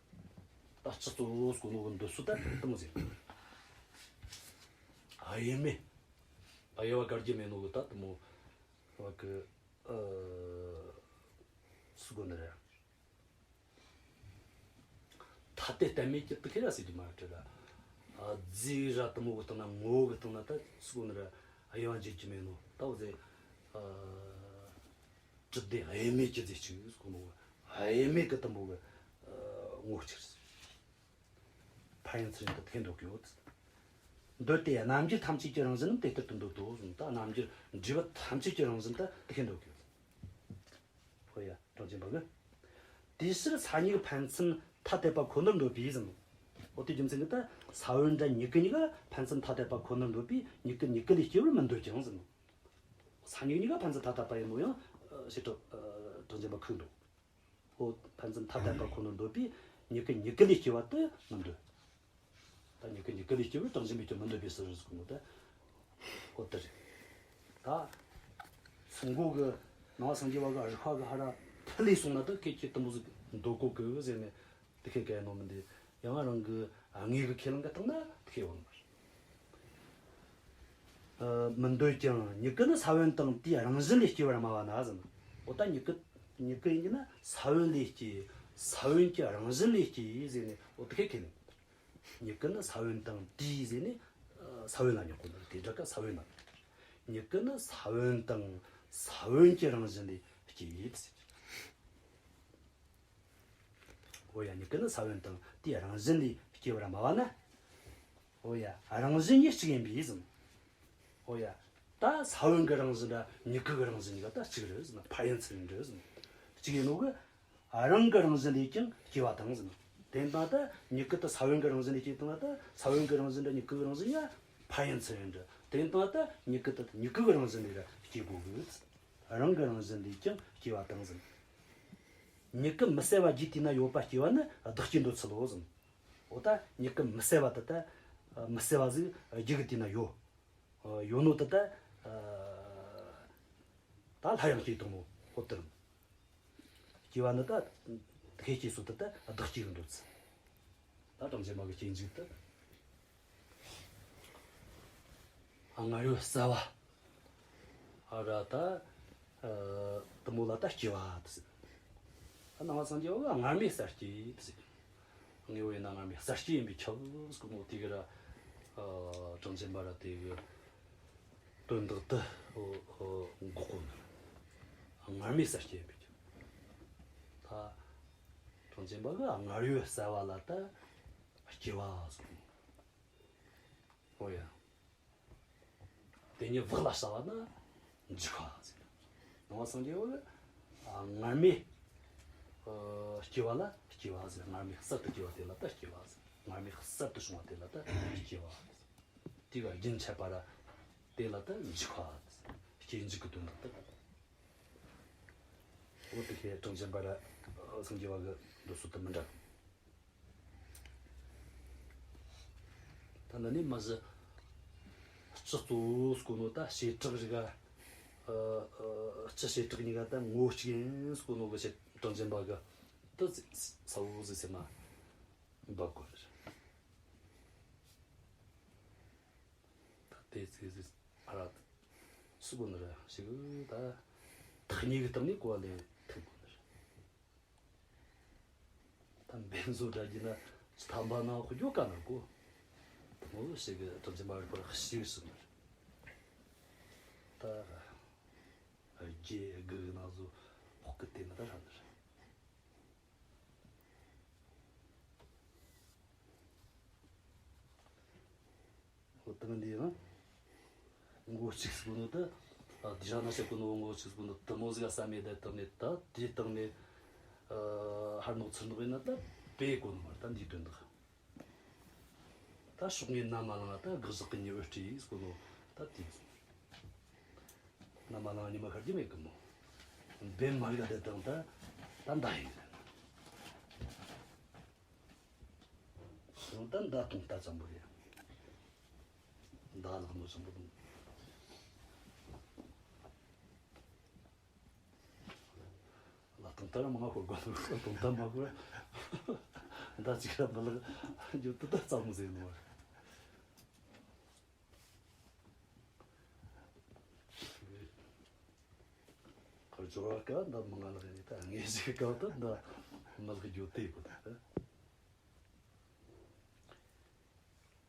གཙོ་བོ་ཟེར་གོ་ནོ་གི་འདོད་ཚུལ་ད་དེ་མོ་ཟིག། དབྱེར་མེད། དབྱེ་བ་དགར་རྒྱུ་མེད་ནོ་གི་ད་དེ་མོ་བ་གི། ཨ། ཟེར་གོ་ནི་རེད། ཐ་དད་གཏན་མེད་ཀྱི་དེ་ཁེ་ར་ཟེར་རྒྱུ་མ་རེད་ར། ཨ། རྫས་ར་དེ་མོ་གི་སྟེང་ན། ངོ་བོ་གི་སྟེང་ན་ད་ཟེར་གོ་ནི་ར། དབྱེ་བ་འབྱེད་རྒྱུ་མེད་ནོ་ད་འོ་ཟེར། ཨ། གྲུབ་བདེ་དབྱེར་མེད་ཀྱི་རྫས་གཅིག་ཟེར་གོ་ནོ། དབྱེར་མེད་གི་དེ་མོ་གི། ཨ། ངོ་བོ་གཅིག་རེད། ཕར་ཡིན་ཚུར་ཡིན་དུ་དེ་འདོད་ཀྱི་ཡོད། འདོད་དེ་རྣམ་འགྱུར་ཐམས་ཅད་ཀྱི་རང་བཞིན་རྣམས་དེ་ལྟར་དུ་འདོད་དོ་གསུངས། ད་རྣམ་འགྱུར་འབྲས་བུ་ཐམས་ཅད་ཀྱི་རང་བཞིན་ད་དེ་འདོད་ཀྱི་ཡོད། ཧོ་ཡ། གྲངས་ཅན་པ་གི། དེའི་ཕྱིར་ས་གཉིས་ཕན་ཚུན་ཐ་དད་པ་ཁོ་ནར་འདོད་པས་ཟེར། འོ་དེ་རྒྱུ་མཚན་གྱིས་ད་ས་བོན་འདྲ་མྱུ་གུ་གཉིས་ཀ་ཕན་ཚུན་ཐ་དད་པ་ཁོ་ནར་འདོད་པས་མྱུ་གུ་མྱུ་གུ་ལས་སྐྱེ་བར་མི་འདོད་ཀྱང་ཟེར། ས་གཉིས་གཉིས་ཀ་ཕན་ཚུན་ཐ་དད་པ་ཡིན་ནོ་ཡང་བྱེ་བྲག་གྲངས་ཅན་པ་ཁུག་འདུག། འོ་ཕན་ཚུན་ཐ་དད་པ་ཁོ་ནར་འདོད་པས་མྱུ་གུ་མྱུ་གུ་ལས་སྐྱེ་བ་དེ་མི་འདོད། ད་མྱུ་གུ་མྱུ་གུ་ལས་སྐྱེ་བར་གྲངས་ཅན་པས་ཀྱང་མི་འདོད་པའི་ཕྱིར་ཟེར་གོ་ནོ་ད། འོ་དེ་རེད། ད་སྔོན་གོང་གི་ནང་པ་སངས་རྒྱས་པ་གི་རིགས་པ་གི་ཧ་ར་ཕུལ་ལས་སོང་ན་ད་ཁྱེད་ཀྱིས་དེ་མོ་ཟིག་འདོད་གོ་གི་ཟེར་ནས་དེ་ཁེ་ག་ནོ་མི་འདི། ཡང་རང་གི་དངོས་གི་ཁས་བླངས་གི་སྟེང་ན་དེ་ཁེ་ཡོད་ནི་མ་རེད། ཨ། མི་འདོད་ཀྱང་མྱུ་གུ་ནི་ས་བོན་དང་དེའི་རང་བཞིན་ལས་སྐྱེ་བར་སྨྲ་བ་ན་ཟེར། འོ་ད་མྱུ་གུ་མྱུ་གུ་ཡིན་གྱི་ན་ས་བོན་ལས་སྐྱེ། ས་བོན་གྱི་རང་བཞིན་ལས་སྐྱེ་ཟེར་ནས་འོ་དེ་ཁེ་ཁས་ལེན། མྱུ་གུ་ནི་ས་བོན་དང་དེའི་ཟེར་ནས། ཨ། ས་བོན་ལ་སྙོག་གོ་ནི་དེ་འདྲ་ཀ་ས་བོན་ལ། མྱུ་གུ་ནི་ས་བོན་དང་ས་བོན་གྱི་རང་བཞིན་ལས་སྐྱེ་ཡི་ཟེར། འོ་ཡ། མྱུ་གུ་ནི་ས་བོན་དང་དེའི་རང་བཞིན་ལས་སྐྱེ་བར་སྨྲ་བ་ན། འོ་ཡ། རང་བཞིན་ཉིད་གཅིག་ཡིན་པས་ཟེར། འོ་ཡ། ད་ས་བོན་གྱི་རང་བཞིན་ར་མྱུ་གུ་གི་རང་བཞིན་གཉིས་ཀ་ད་གཅིག་རེད་ཟེར། ཕར་ཡིན་ཚུར་ཡིན་རེད་ཟེར། གཅིག་ཡིན་ནོ་གི། རང་གི་རང་བཞིན་ལས་ཀྱང་སྐྱེ་བ་དང་ཟེར། དེ་ལྟ་ད་མྱུ་གུ་དེ་ས་བོན་གྱི་རང་བཞིན་ལས་སྐྱེ་བཏང་ད། ས་བོན་གྱི་རང་བཞིན་དང་མྱུ་གུ་གི་རང་བཞིན་ཡ་ཕར་ཡིན་ཚུར་ཡིན་རེད། དེ་ལྟ་ད་མྱུ་གུ་དེ་མྱུ་གུ་གི་རང་བཞིན་ལས་ར་སྐྱེ་དགོས་གི། རང་གི་རང་བཞིན་ལས་ཀྱང་སྐྱེ་བ་དང་ཟེར། མྱུ་གུ་མི་གསལ་བ་རྒྱུའི་དུས་ན་ཡོད་པ་སྐྱེ་བ་ནི་བདག་སྐྱེའི་འདོད་ཚུལ་ལོ་ཟེར། འོ་ད་མྱུ་གུ་མི་གསལ་བ་དེ་ད་མི་གསལ་བ་ཟིག་རྒྱུ་གི་དུས་ན་ཡོད། ཡོད་ནོ་དེ་ད་ད་སླར་ཡང་སྐྱེ་བཏང་ནོ་འོ་དེ་རེད། སྐྱེ་བ་ནི་ད་ཁེ་སྐྱེ་སོ་དེ་ད་བདག་སྐྱེ་གི་འདོད་ཚུལ། ད་གྲངས་ཅན་པ་གི་སྐྱེ་འཇིག་ད། ཨ། སྔར་ཡོད་གསལ་བ། ཨ། ར་ད། ཨ། དེ་མོ་ལ་ད་སྐྱེ་བ་དེ་ཟེར། ཨ། ནང་པ་སངས་རྒྱས་པ་གིས་སྔར་མེད་གསལ་སྐྱེ་དེ་ཟེར། དངོས་པོ་ཡིན་ན་སྔར་མེད་གསལ་སྐྱེ་ཡིན་པས་ཁྱབ་ཟེར་གོ་ནོ་དེ་གི་ར། ཨ། གྲངས་ཅན་པ་ར་དེ་གི་དོན་དག་དེ་འགོག་གོ་ནི། སྔར་མེད་གསར་སྐྱེ་ཡིན་པའི་ད། གྲངས་ཅན་པ་གི་སྔར་ཡོད་གསལ་བ་ལ་ད་སྐྱེ་བ་ཟེར། འོ་ཡ། དེ་ཉིད་བག་ལ་ཞ་བ་ན་འཇིག་པ་ཟེར། ནང་པ་སངས་རྒྱས་པ་གི་སྔར་མེད་ཨ་སྐྱེ་བ་ལ་སྐྱེ་བ་ཟེར། སྔར་མེད་གསར་དུ་སྐྱེ་བ་དེ་ལ་ད་སྐྱེ་བ་ཟེར། སྔར་མེད་གསར་དུ་བྱུང་བ་དེ་ལ་ད་སྐྱེ་བ་ཟེར། དེ་ག་རྒྱུན་ཆད་པ་ར་དེ་ལ་ད་འཇིག་པ་ཟེར། སྐྱེ་འཇིག་གི་དོན་དག་ད། འོ་དེ་ཁའི་གྲངས་ཅན་པ་ར་སངས་རྒྱས་པ་གི་འདོད་ཚུལ་དེ་མི་འདྲ། ད་འདི་ནས་མ་གཞི་སྤྱི་གཙོ་བོ་ཟེར་གོ་ནོ་ད་བྱེ་བྲག་རིག་ག་ཨ་ཨ་སྤྱི་བྱེ་བྲག་གཉིས་ཀ་ད་ངོ་བོ་གཅིག་ཡིན་ཟེར་གོ་ནོ་གི་བྱེ་གྲངས་ཅན་པ་གི་དེ་ཚ་བོ་ཟིག་སེམས་མ་འབབ་དགོས་རེད། ད་དེ་ཚིག་ཟིག་ཨ་ར་ཟེར་གོ་ནི་ར་ཞིག་ད་ཐག་ཉེ་གི་སྟེང་ནས་གོ་བ་ལེན་ཐུབ་དགོས་ནི་རེད། ད་འབེན་བཟོ་འདྲ་རྒྱུ་ན་ཐམ་པ་ནང་ཁོ་རྒྱུ་དཀའ་ནི་གོ། དེ་མོ་ཞིག་གི་གྲངས་ཅན་པ་རིག་པར་ཞིག་ཟེར་ནི་རེད། ད་རྒྱུ་དགུ་གི་ནང་བཟོ་ཕོག་གི་དེ་ནི་ད་ར་ནི་རེད། འོ་དེ་མིན་འདི་ཡང་ངོ་བོ་གཅིག་ཟེར་གོ་ནོ་ད། ཨ། དེ་རང་ན་བཤད་གོ་ནོ་ངོ་བོ་གཅིག་ཟེར་གོ་ནོ་དེ་མོ་ཟིག་ག་བསམ་མེད་ད་དེ་ནས་ད་དེའི་སྟེང་ནས་ཨ་ཧར་ནོག་ཚུར་ནོག་ཡིན་ན་ད་པེ་གོ་ནོ་མ་རེད། ད་འདིའི་དོན་དག་ད་ཕྱོགས་སྔའི་ནམ་མ་ལངས་ད་དགག་བཞག་གི་ཉི་འོད་སྤྲོས་ཟེར་གོ་ནོ་ད་དེ་ཟེར། ནམ་མ་ལངས་ཉི་མ་ཤར་རྒྱུ་མེད་གི་མོ། འབེན་མ་རིག་དེ་དང་ད་ད་མདའ་ཡིན་གི། ད་མདའ་སྟོང་རྟ་ཙམ་པོ་རེད། མདའ་ལག་མོ་ཙམ་པོ་དང་། ལག་སྟོང་རྟ་ར་མང་ང་ཤོར་དགོས་ནོ། སྟོང་རྟ་མ་ཤོར། མདའ་གཅིག་ར་མི་ལག་འགྱོ་དུ་ད་ཙམ་མོ་ཟེར་ནོ། ཁར་སྦྱོར་བ་ཀ་འདི་མང་ང་ལག་ཡིན། ད་དངོས་གཞི་ཀ་ད་འདི་མི་ལག་རྒྱུ་དེ་གོ་ད།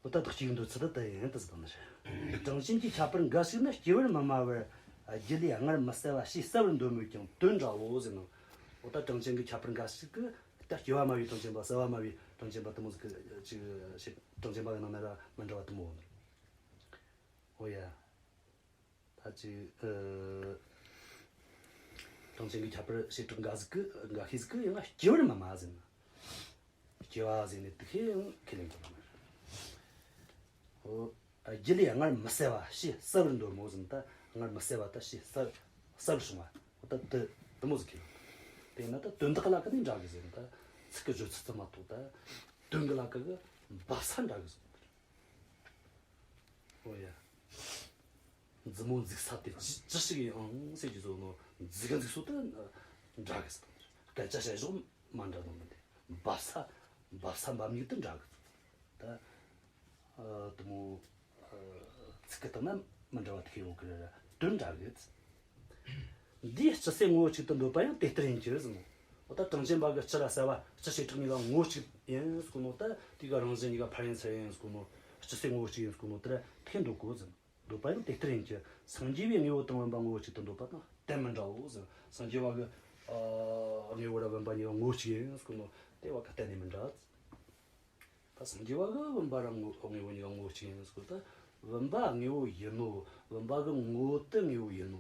འོ་ད་བདག་གཅིག་འདོད་ཚུལ་ད་ཡིན་ད་ཟེར་ནི་རེད། གྲངས་ཅན་གྱི་ཁྱད་པར་འགའ་ཞིག་ནི་སྐྱེ་བར་མི་སྨྲ་བར། རྒྱུད་ལས་སྔར་མི་གསལ་བ་ཕྱིས་གསལ་བར་འདོད་མོད་ཀྱང་དོན་འདྲའོ་ཟེར་ནོ། འོ་ད་གྲངས་ཅན་གྱི་ཁྱད་པར་འགའ་ཞིག་གི་ད་སྐྱེ་བ་སྨྲ་བའི་གྲངས་ཅན་པ་གསལ་བ་སྨྲ་བའི་གྲངས་ཅན་པ་དེ་མོ་ཟིག་གི་ཅིག་གྲངས་ཅན་པ་གི་ནང་ན་ར་མི་འདྲ་བ་དེ་མོ་ཡོད་ནི་རེད། འོ་ཡ། ད་ཅིག་ཨ། གྲངས་ཅན་གྱི་ཁྱད་པར་བྱེ་བྲག་འགའ་ཟིག་གི་འགའ་ཤས་ཟིག་གི་ཡང་སྐྱེ་བར་མི་སྨྲ་ཟེར་ན། སྐྱེ་བ་ཟེར་ནས་དེ་ཁས་ཡང་ཁས་ལེན་དགོས་ནི་རེད། འོ། རྒྱུད་ལས་སྔར་མི་གསལ་བ་ཕྱིས་གསལ་བར་འདོད་མོད་ཟེར་ན་ད་སྔར་མི་གསལ་བ་ད་ཕྱིས་གསལ་གསལ་བར་བྱུང་བ། འོ་ད་དེ་དེ་མོ་ཟིག་ཁས་ལེན། དེ་ན་ད་དོན་དག་ལ་ཀ་ནས་འདྲ་གི་ཟེར་ན་ད་ཚིག་གི་བརྗོད་ཚུལ་ཙམ་མ་གཏོགས་ད་དོན་གི་ལ་ཀ་གི་འབབ་ས་འདྲ་གི་ཟེར། འོ་ཡ། མཛུབ་མོ་འཛུགས་ས་དེ་ཅི་ཅི་ཞིག་ཡིན་ཨང་ཟེར་གྱི་བཟོ་ནོ། འཛུགས་ག་འཛུགས་སོ་དེ་འདྲ་གི་ཟེར། སྐད་ཆ་བཤད་ཕྱོགས་མ་འདྲ་ནོ་མིན་ཏེ། འབབ་ས་འབབ་ས་འབབ་མྱུག་དེ་འདྲ་གི་ཟེར། ད་ཨ་དེ་མོ་ཨ་ཚིག་གི་སྟེང་ན་མི་འདྲ་བ་དེ་ཁས་ཡོད་གི་རེད། དོན་འདྲ་གི་ཟེར། འདིའི་སྤྱི་གསལ་ངོ་བོ་གཅིག་ཏུ་འདོད་པ་ཡང་དེ་ལྟར་ཡིན་གྱི་ཟེར་ནོ། འོ་ད་གྲངས་ཅན་པ་གི་སྤྱི་ལ་གསལ་བ་སྤྱི་བྱེ་བྲག་གཉིས་ཀ་ངོ་བོ་གཅིག་ཡིན་ཟེར་གོ་ནོ། ད་དེ་ག་རང་བཞིན་གཉིས་ཀ་ཕར་ཡིན་ཚུར་ཡིན་ཟེར་གོ་ནོ། སྤྱི་གསལ་ངོ་བོ་གཅིག་ཡིན་ཟེར་གོ་ནོ་དེ་ར་དེ་འདོད་གོ་ཟེར། འདོད་པ་ཡང་དེ་ལྟར་ཡིན་གྱི། སངས་རྒྱས་པས་དངོས་པོ་དང་བུམ་པ་ངོ་བོ་གཅིག་ཏུ་འདོད་པ་དང་གཏན་མི་འདྲའོ་ཟེར། སངས་རྒྱས་པ་གི་ཨ་དངོས་པོ་ར་བུམ་པ་གཉིས་ཀ་ངོ་བོ་གཅིག་ཡིན་ཟེར་གོ་ནོ་དེ་བ་ག་གཏན་ནས་མི་འདྲ། ད་སངས་རྒྱས་པ་གི་བུམ་པ་ར་ངོ་དངོས་པོ་གཉིས་ཀ་ངོ་བོ་གཅིག་ཡིན་ཟེར་གོ། ད་བུམ་པ་དངོས་པོ་ཡིན་ནོ། བུམ་པ་གི་ངོ་བོ་དེ་དངོས་པོ་ཡིན་ནོ།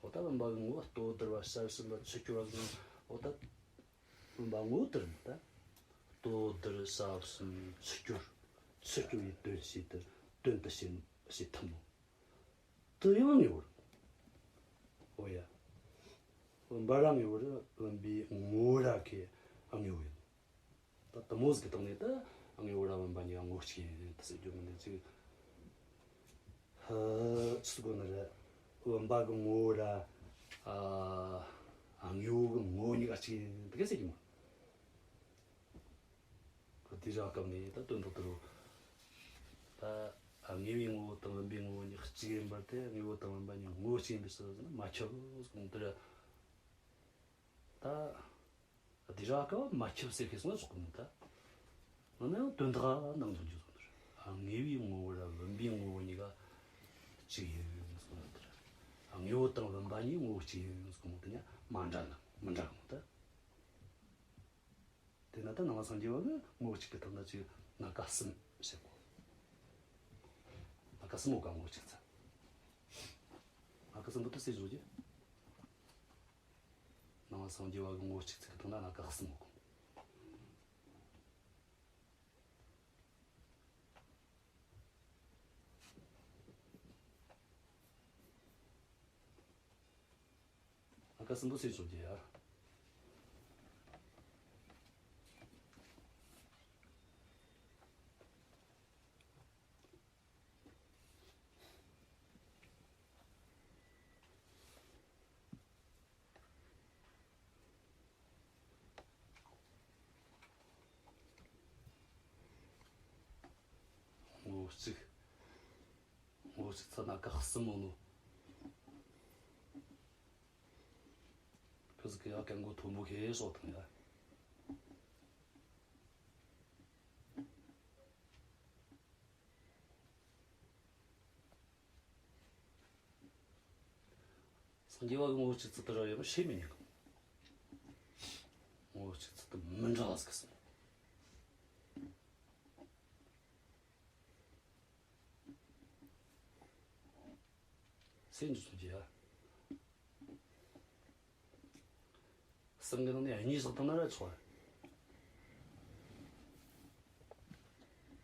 འོ་ད་བུམ་པ་གི་ངོ་བོ་ལྟོ་ལྡིར་བ་ཞབས་ཞུམ་པ་ཆུ་སྐྱོར་བ་ཟེར་ནོ། འོ་ད་བུམ་པ་ངོ་བོ་དེ་རེད། ད་ལྟོ་ལྡིར་ཞབས་ཞུམ་ཆུ་སྐྱོར། ཆུ་སྐྱོར་བའི་དོན་བྱེད་དེ་དོན་དེ་བྱེད་བྱེད་ཐུབ་ནོ། དེ་ཡང་ངོ་བོ་རེད། འོ་ཡ། བུམ་པ་ར་ངོ་བོ་རེད། བུམ་པའི་ངོ་བོ་ར་གི་དངོས་པོ་ཡིན། ད་དེ་མོ་ཟིག་གི་སྟེང་ནས་ད་དངོས་པོ་ར་བུམ་པ་གཉིས་ཀ་ངོ་བོ་གཅིག་ཡིན་ད་ཟེར་རྒྱུ་མིན་ནི་ཅིག་ཧ་ཅི་ཟེར་གོ་ནི་རེད། བུམ་པ་གི་ངོ་བོ་ར་ཨ་དངོས་པོ་གི་ངོ་བོ་གཉིས་ཀ་གཅིག་ཡིན་དེ་ག་ཟེར་རྒྱུ་མ། དེ་ར་སྐབས་ནས་ད་དོན་དག་དེ་རུ་ད་དངོས་པོའི་ངོ་བོ་དང་བུམ་པའི་ངོ་བོ་གཉིས་གཅིག་ཡིན་པར་ཐལ། དངོས་པོ་དང་བུམ་པ་གཉིས་ངོ་བོ་གཅིག་ཡིན་པར་ཟེར་ན་མ་ཁྱབ་གསུངས། དེ་ར་ད་དེ་ར་སྐབས་མ་ཁྱབ་ཟེར་ཁེ་སོང་ན་ཆོག་གི་མིན། ད་ང་ནི་ཡང་དོན་དག་ནང་འཛུལ་རྒྱུ་ཟེར་ནི་རེད། དངོས་པོའི་ངོ་བོ་ར་བུམ་པའི་ངོ་བོ་གཉིས་ཀ་གཅིག་ཡིན་ཟེར་གོ་ནོ་དེ་ར། དངོས་པོ་དང་བུམ་པ་གཉིས་ངོ་བོ་གཅིག་ཡིན་ཟེར་གོ་ནོ་དེ་གཉིས་མ་འདྲ་ནི་མི་འདྲ་གི་མོ་ད། དེས་ན་ད་ནང་པ་སངས་རྒྱས་པ་གིས་ངོ་བོ་གཅིག་གི་སྟེང་ན་གཅིག་སྣ་ཁ་གསུམ་བཤད་གོ། སྣ་ཁ་གསུམ་ཡོད་ག་ངོ་བོ་གཅིག་ཚད། སྣ་ཁ་གསུམ་པོ་དེ་སུས་བཟོ་རྒྱུ། ནང་པ་སངས་རྒྱས་པ་གིས་ངོ་བོ་གཅིག་ཚད་གི་སྟེང་ན་སྣ་ཁ་གསུམ་ཡོད་གོ། སྣ་ཁ་གསུམ་པོ་སུས་བཟོ་རྒྱུ་ཡ། ངོ་བོ་གཅིག་ངོ་བོ་གཅིག་ཚད་སྣ་ཁ་གསུམ་ཡོད་ནོ། ཁོ་ཟིག་གི་ཡ་སྐད་མགོ་མཐོན་པོ་ཁེ་སོ་དང་་ཡ། སངས་རྒྱས་པ་གིས་ངོ་བོ་གཅིག་ཚད་དེ་ར་ཡོད་པ་བཤད་མི་ཉན་གི། ངོ་བོ་གཅིག་ཚད་དེ་མི་འདྲ་བ་ཟིག་གི་སོང་། སེམས་ཀྱི་སོང་རྒྱུ་ཡ། གསུམ་གི་ནང་ནས་གཉིས་བཞག་བཏང་ན་ར་ཆོག་ར།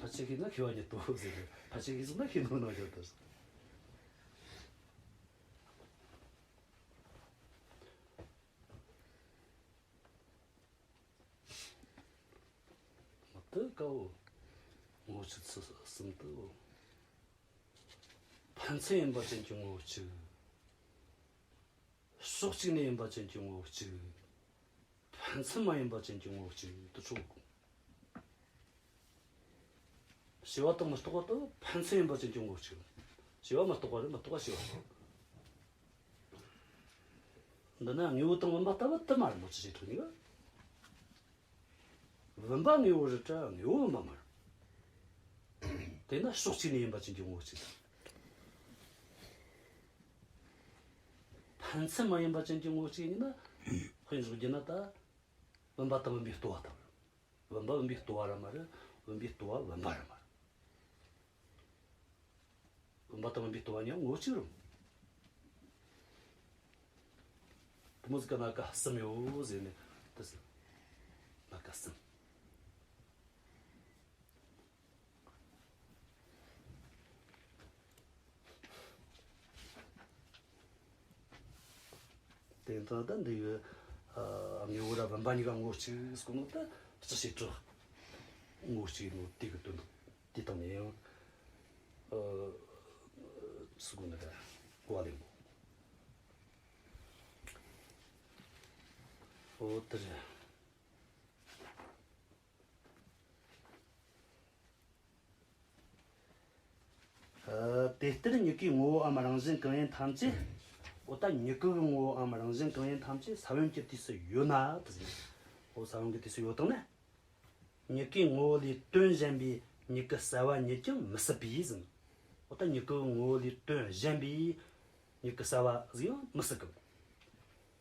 ཕལ་ཆེར་ཤེས་ན་ཤེས་པ་ཉིད་དོ་ཟེར་གི། ཕལ་ཆེར་ཤེས་སོང་ན་ཤེས་ནོ་ནོ་རྒྱུ་དོ་ཟེར། མི་དེ་ཀ་བོ། ངོ་བོ་གཅིག་ཚད་གསུམ་དེ་བོ། ཕན་ཚུན་ཡིན་པ་ཅན་གྱི་ངོ་བོ་གཅིག་ཕྱོགས་གཅིག་ནས་ཡིན་པ་ཅན་གྱི་ངོ་བོ་གཅིག་ཕན་ཚུན་མ་ཡིན་པ་ཅན་གྱི་ངོ་བོ་གཅིག་དེ་ཆོག་གོ། བྱས་པ་དང་མི་རྟག་པ་དེ་ཕན་ཚུན་ཡིན་པ་ཅན་གྱི་ངོ་བོ་གཅིག་བྱས་པ་མི་རྟག་པ་རེད། མི་རྟག་པ་བྱས་པ་རེད། འདི་ན་དངོས་པོ་དང་བུམ་པ་ལྟ་བུ་དེ་མ་རེད་མོ། ཅི་བྱེད་ཐུབ་ནི་གི། བུམ་པ་དངོས་པོ་རེད་དྲ་དངོས་པོ་བུམ་པ་མ་རེད། དེས་ན་ཕྱོགས་གཅིག་ནས་ཡིན་པ་ཅན་གྱི་ངོ་བོ་གཅིག་དང་། ཕན་ཚུན་མ་ཡིན་པ་ཅན་གྱི་ངོ་བོ་གཅིག་ཡིན་ན། དཔེ་འཇོག་རྒྱུ་ན་ད། བུམ་པ་དང་བུམ་པའི་ལྟོ་བ་དང་། བུམ་པ་བུམ་པའི་ལྟོ་བ་ར་མ་རེད། བུམ་པའི་ལྟོ་བ་བུམ་པ་ར་མ་རེད། བུམ་པ་དང་བུམ་པའི་ལྟོ་བ་གཉིས་ངོ་བོ་གཅིག་རེད། དེ་མོ་ཟིག་ག་སྣ་ཁ་གསུམ་ཡོད་ཟེར་ནས་དེ་ཟེར། སྣ་ཁ་གསུམ། དེ་ལྟར་ད་འདི་གི་ཨ་དངོས་པོ་ར་བུམ་པ་གཉིས་ཀ་ངོ་བོ་གཅིག་ཟེར་གོ་ནོ་ད་སྤྱི་བྱེ་བྲག་ངོ་བོ་གཅིག་ཡིན་ནོ་དེ་གི་དོན་དག་དེ་དང་ནས་ཡང་ཨ་ཟེར་གོ་ནོ་ར་གོ་བ་ལེན་དགོས། འོ་དེ་རེད། ཨ། དེ་ལྟར་མྱུ་གུའི་ངོ་བོའམ་རང་བཞིན་གང་ཡིན་ཐམས་ཅད། འོ་ད་མྱུ་གུ་གི་ངོ་བོའམ་རང་བཞིན་གང་ཡིན་ཐམས་ཅད་ས་བོན་གྱི་དུས་སུ་ཡོད་ན་དེ་ཟེར། འོ་ས་བོན་གྱི་དུས་སུ་ཡོད་དང་ན། མྱུ་གུའི་ངོ་བོ་ལས་དོན་གཞན་པའི་མྱུ་གུ་གསལ་བ་ཉིད་ཀྱང་མི་སྲིད་པས་ཟེར། འོ་ད་མྱུ་གུ་གི་ངོ་བོ་ལས་དོན་གཞན་པའི་མྱུ་གུ་གསལ་བ་ཟིག་ཡང་མི་སྲིད་གི།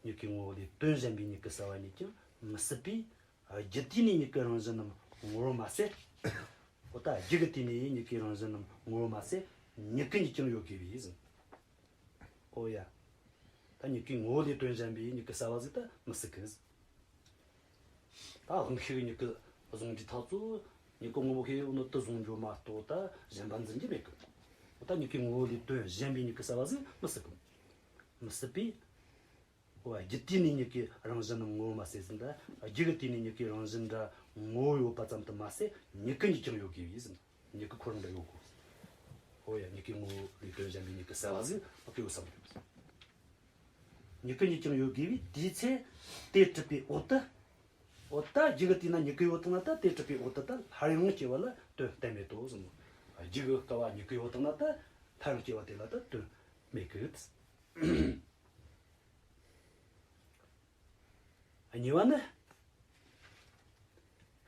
མྱུ་གུའི་ངོ་བོ་ལས་དོན་གཞན་པའི་མྱུ་གུ་གསལ་བ་ཉིད་ཀྱང་མི་སྲིད་པས། རྒྱུ་དུས་ནས་མྱུ་གུའི་རང་བཞིན་རྣམས་ངོ་བོར་མ་ཟད། འོ་ད་རྒྱུ་གི་དུས་ནས་མྱུ་གུའི་རང་བཞིན་རྣམས་ངོ་བོར་མ་ཟད་མྱུ་གུ་ཉིད་ཀྱང་ཡོད་དགོས་པས་ཟེར། འོ་ཡ། ད་མྱུ་གུའི་ངོ་བོ་ལས་དོན་གཞན་པའི་མྱུ་གུ་གསལ་བ་ཟིག་ད་མི་སྲིད་གི། ད་དབང་ཤེས་ཀྱི་མྱུ་གུ་བཟུང་དུས་ཐག་ཚོ་མྱུ་གུ་ངོ་བོ་ཤེས་ཡོད་ནོ་དེ་བཟུང་རྒྱུ་མ་གཏོགས་ད་གཞན་པ་འཛིན་རྒྱུ་མེད་གི། འོ་ད་མྱུ་གུའི་ངོ་བོ་ལས་དོན་གཞན་པའི་མྱུ་གུ་གསལ་བ་ཟིག་མི་སྲིད་གི། མི་སྲིད་པས། འོ་རྒྱུ་དུས་ནས་མྱུ་གུའི་རང་བཞིན་རྣམས་ངོ་བོར་མ་ཟད་ཟེར་ད། རྒྱུ་གི་དུས་ནས་མྱུ་གུའི་རང་བཞིན་འདྲ་ངོ་བོར་ཡོད་པ་ཙམ་དུ་མ་ཟད་མྱུ་གུ་ཉིད་ཀྱང་ཡོད་དགོས་པས་ཟེར། མྱུ་གུ་ཁོ་རང་འདྲ་ཡོད་དགོས། འོ་ཡ། མྱུ་གུའི་ངོ་བོ་ལས་དོན་གཞན་པའི་མྱུ་གུ་གསལ་བ་ཟིག་མི་དགོས་བསམ་ཡོད། མྱུ་གུ་ཉིད་ཀྱང་ཡོད་དགོས་པས་དེའི་ཚེ་དེ་གྲུབ་པའི་འོག་ཏུ། འོ་ད་རྒྱུ་གི་དུས་ན་མྱུ་གུ་ཡོད་དང་ན་ད་དེ་གྲུབ་པའི་འོག་ཏུ་ད་སླར་ཡང་སྐྱེ་བ་ལ་དོན་གཏན་མེད་དོ་གསུངས། རྒྱུ་གི་སྐབས་མྱུ་གུ་ཡོད་དང་ན་ད་སླར་ཡང་སྐྱེ་བ་དེ་ལ་ད་དོན་མེད་གི། གཉིས་པ་ནི།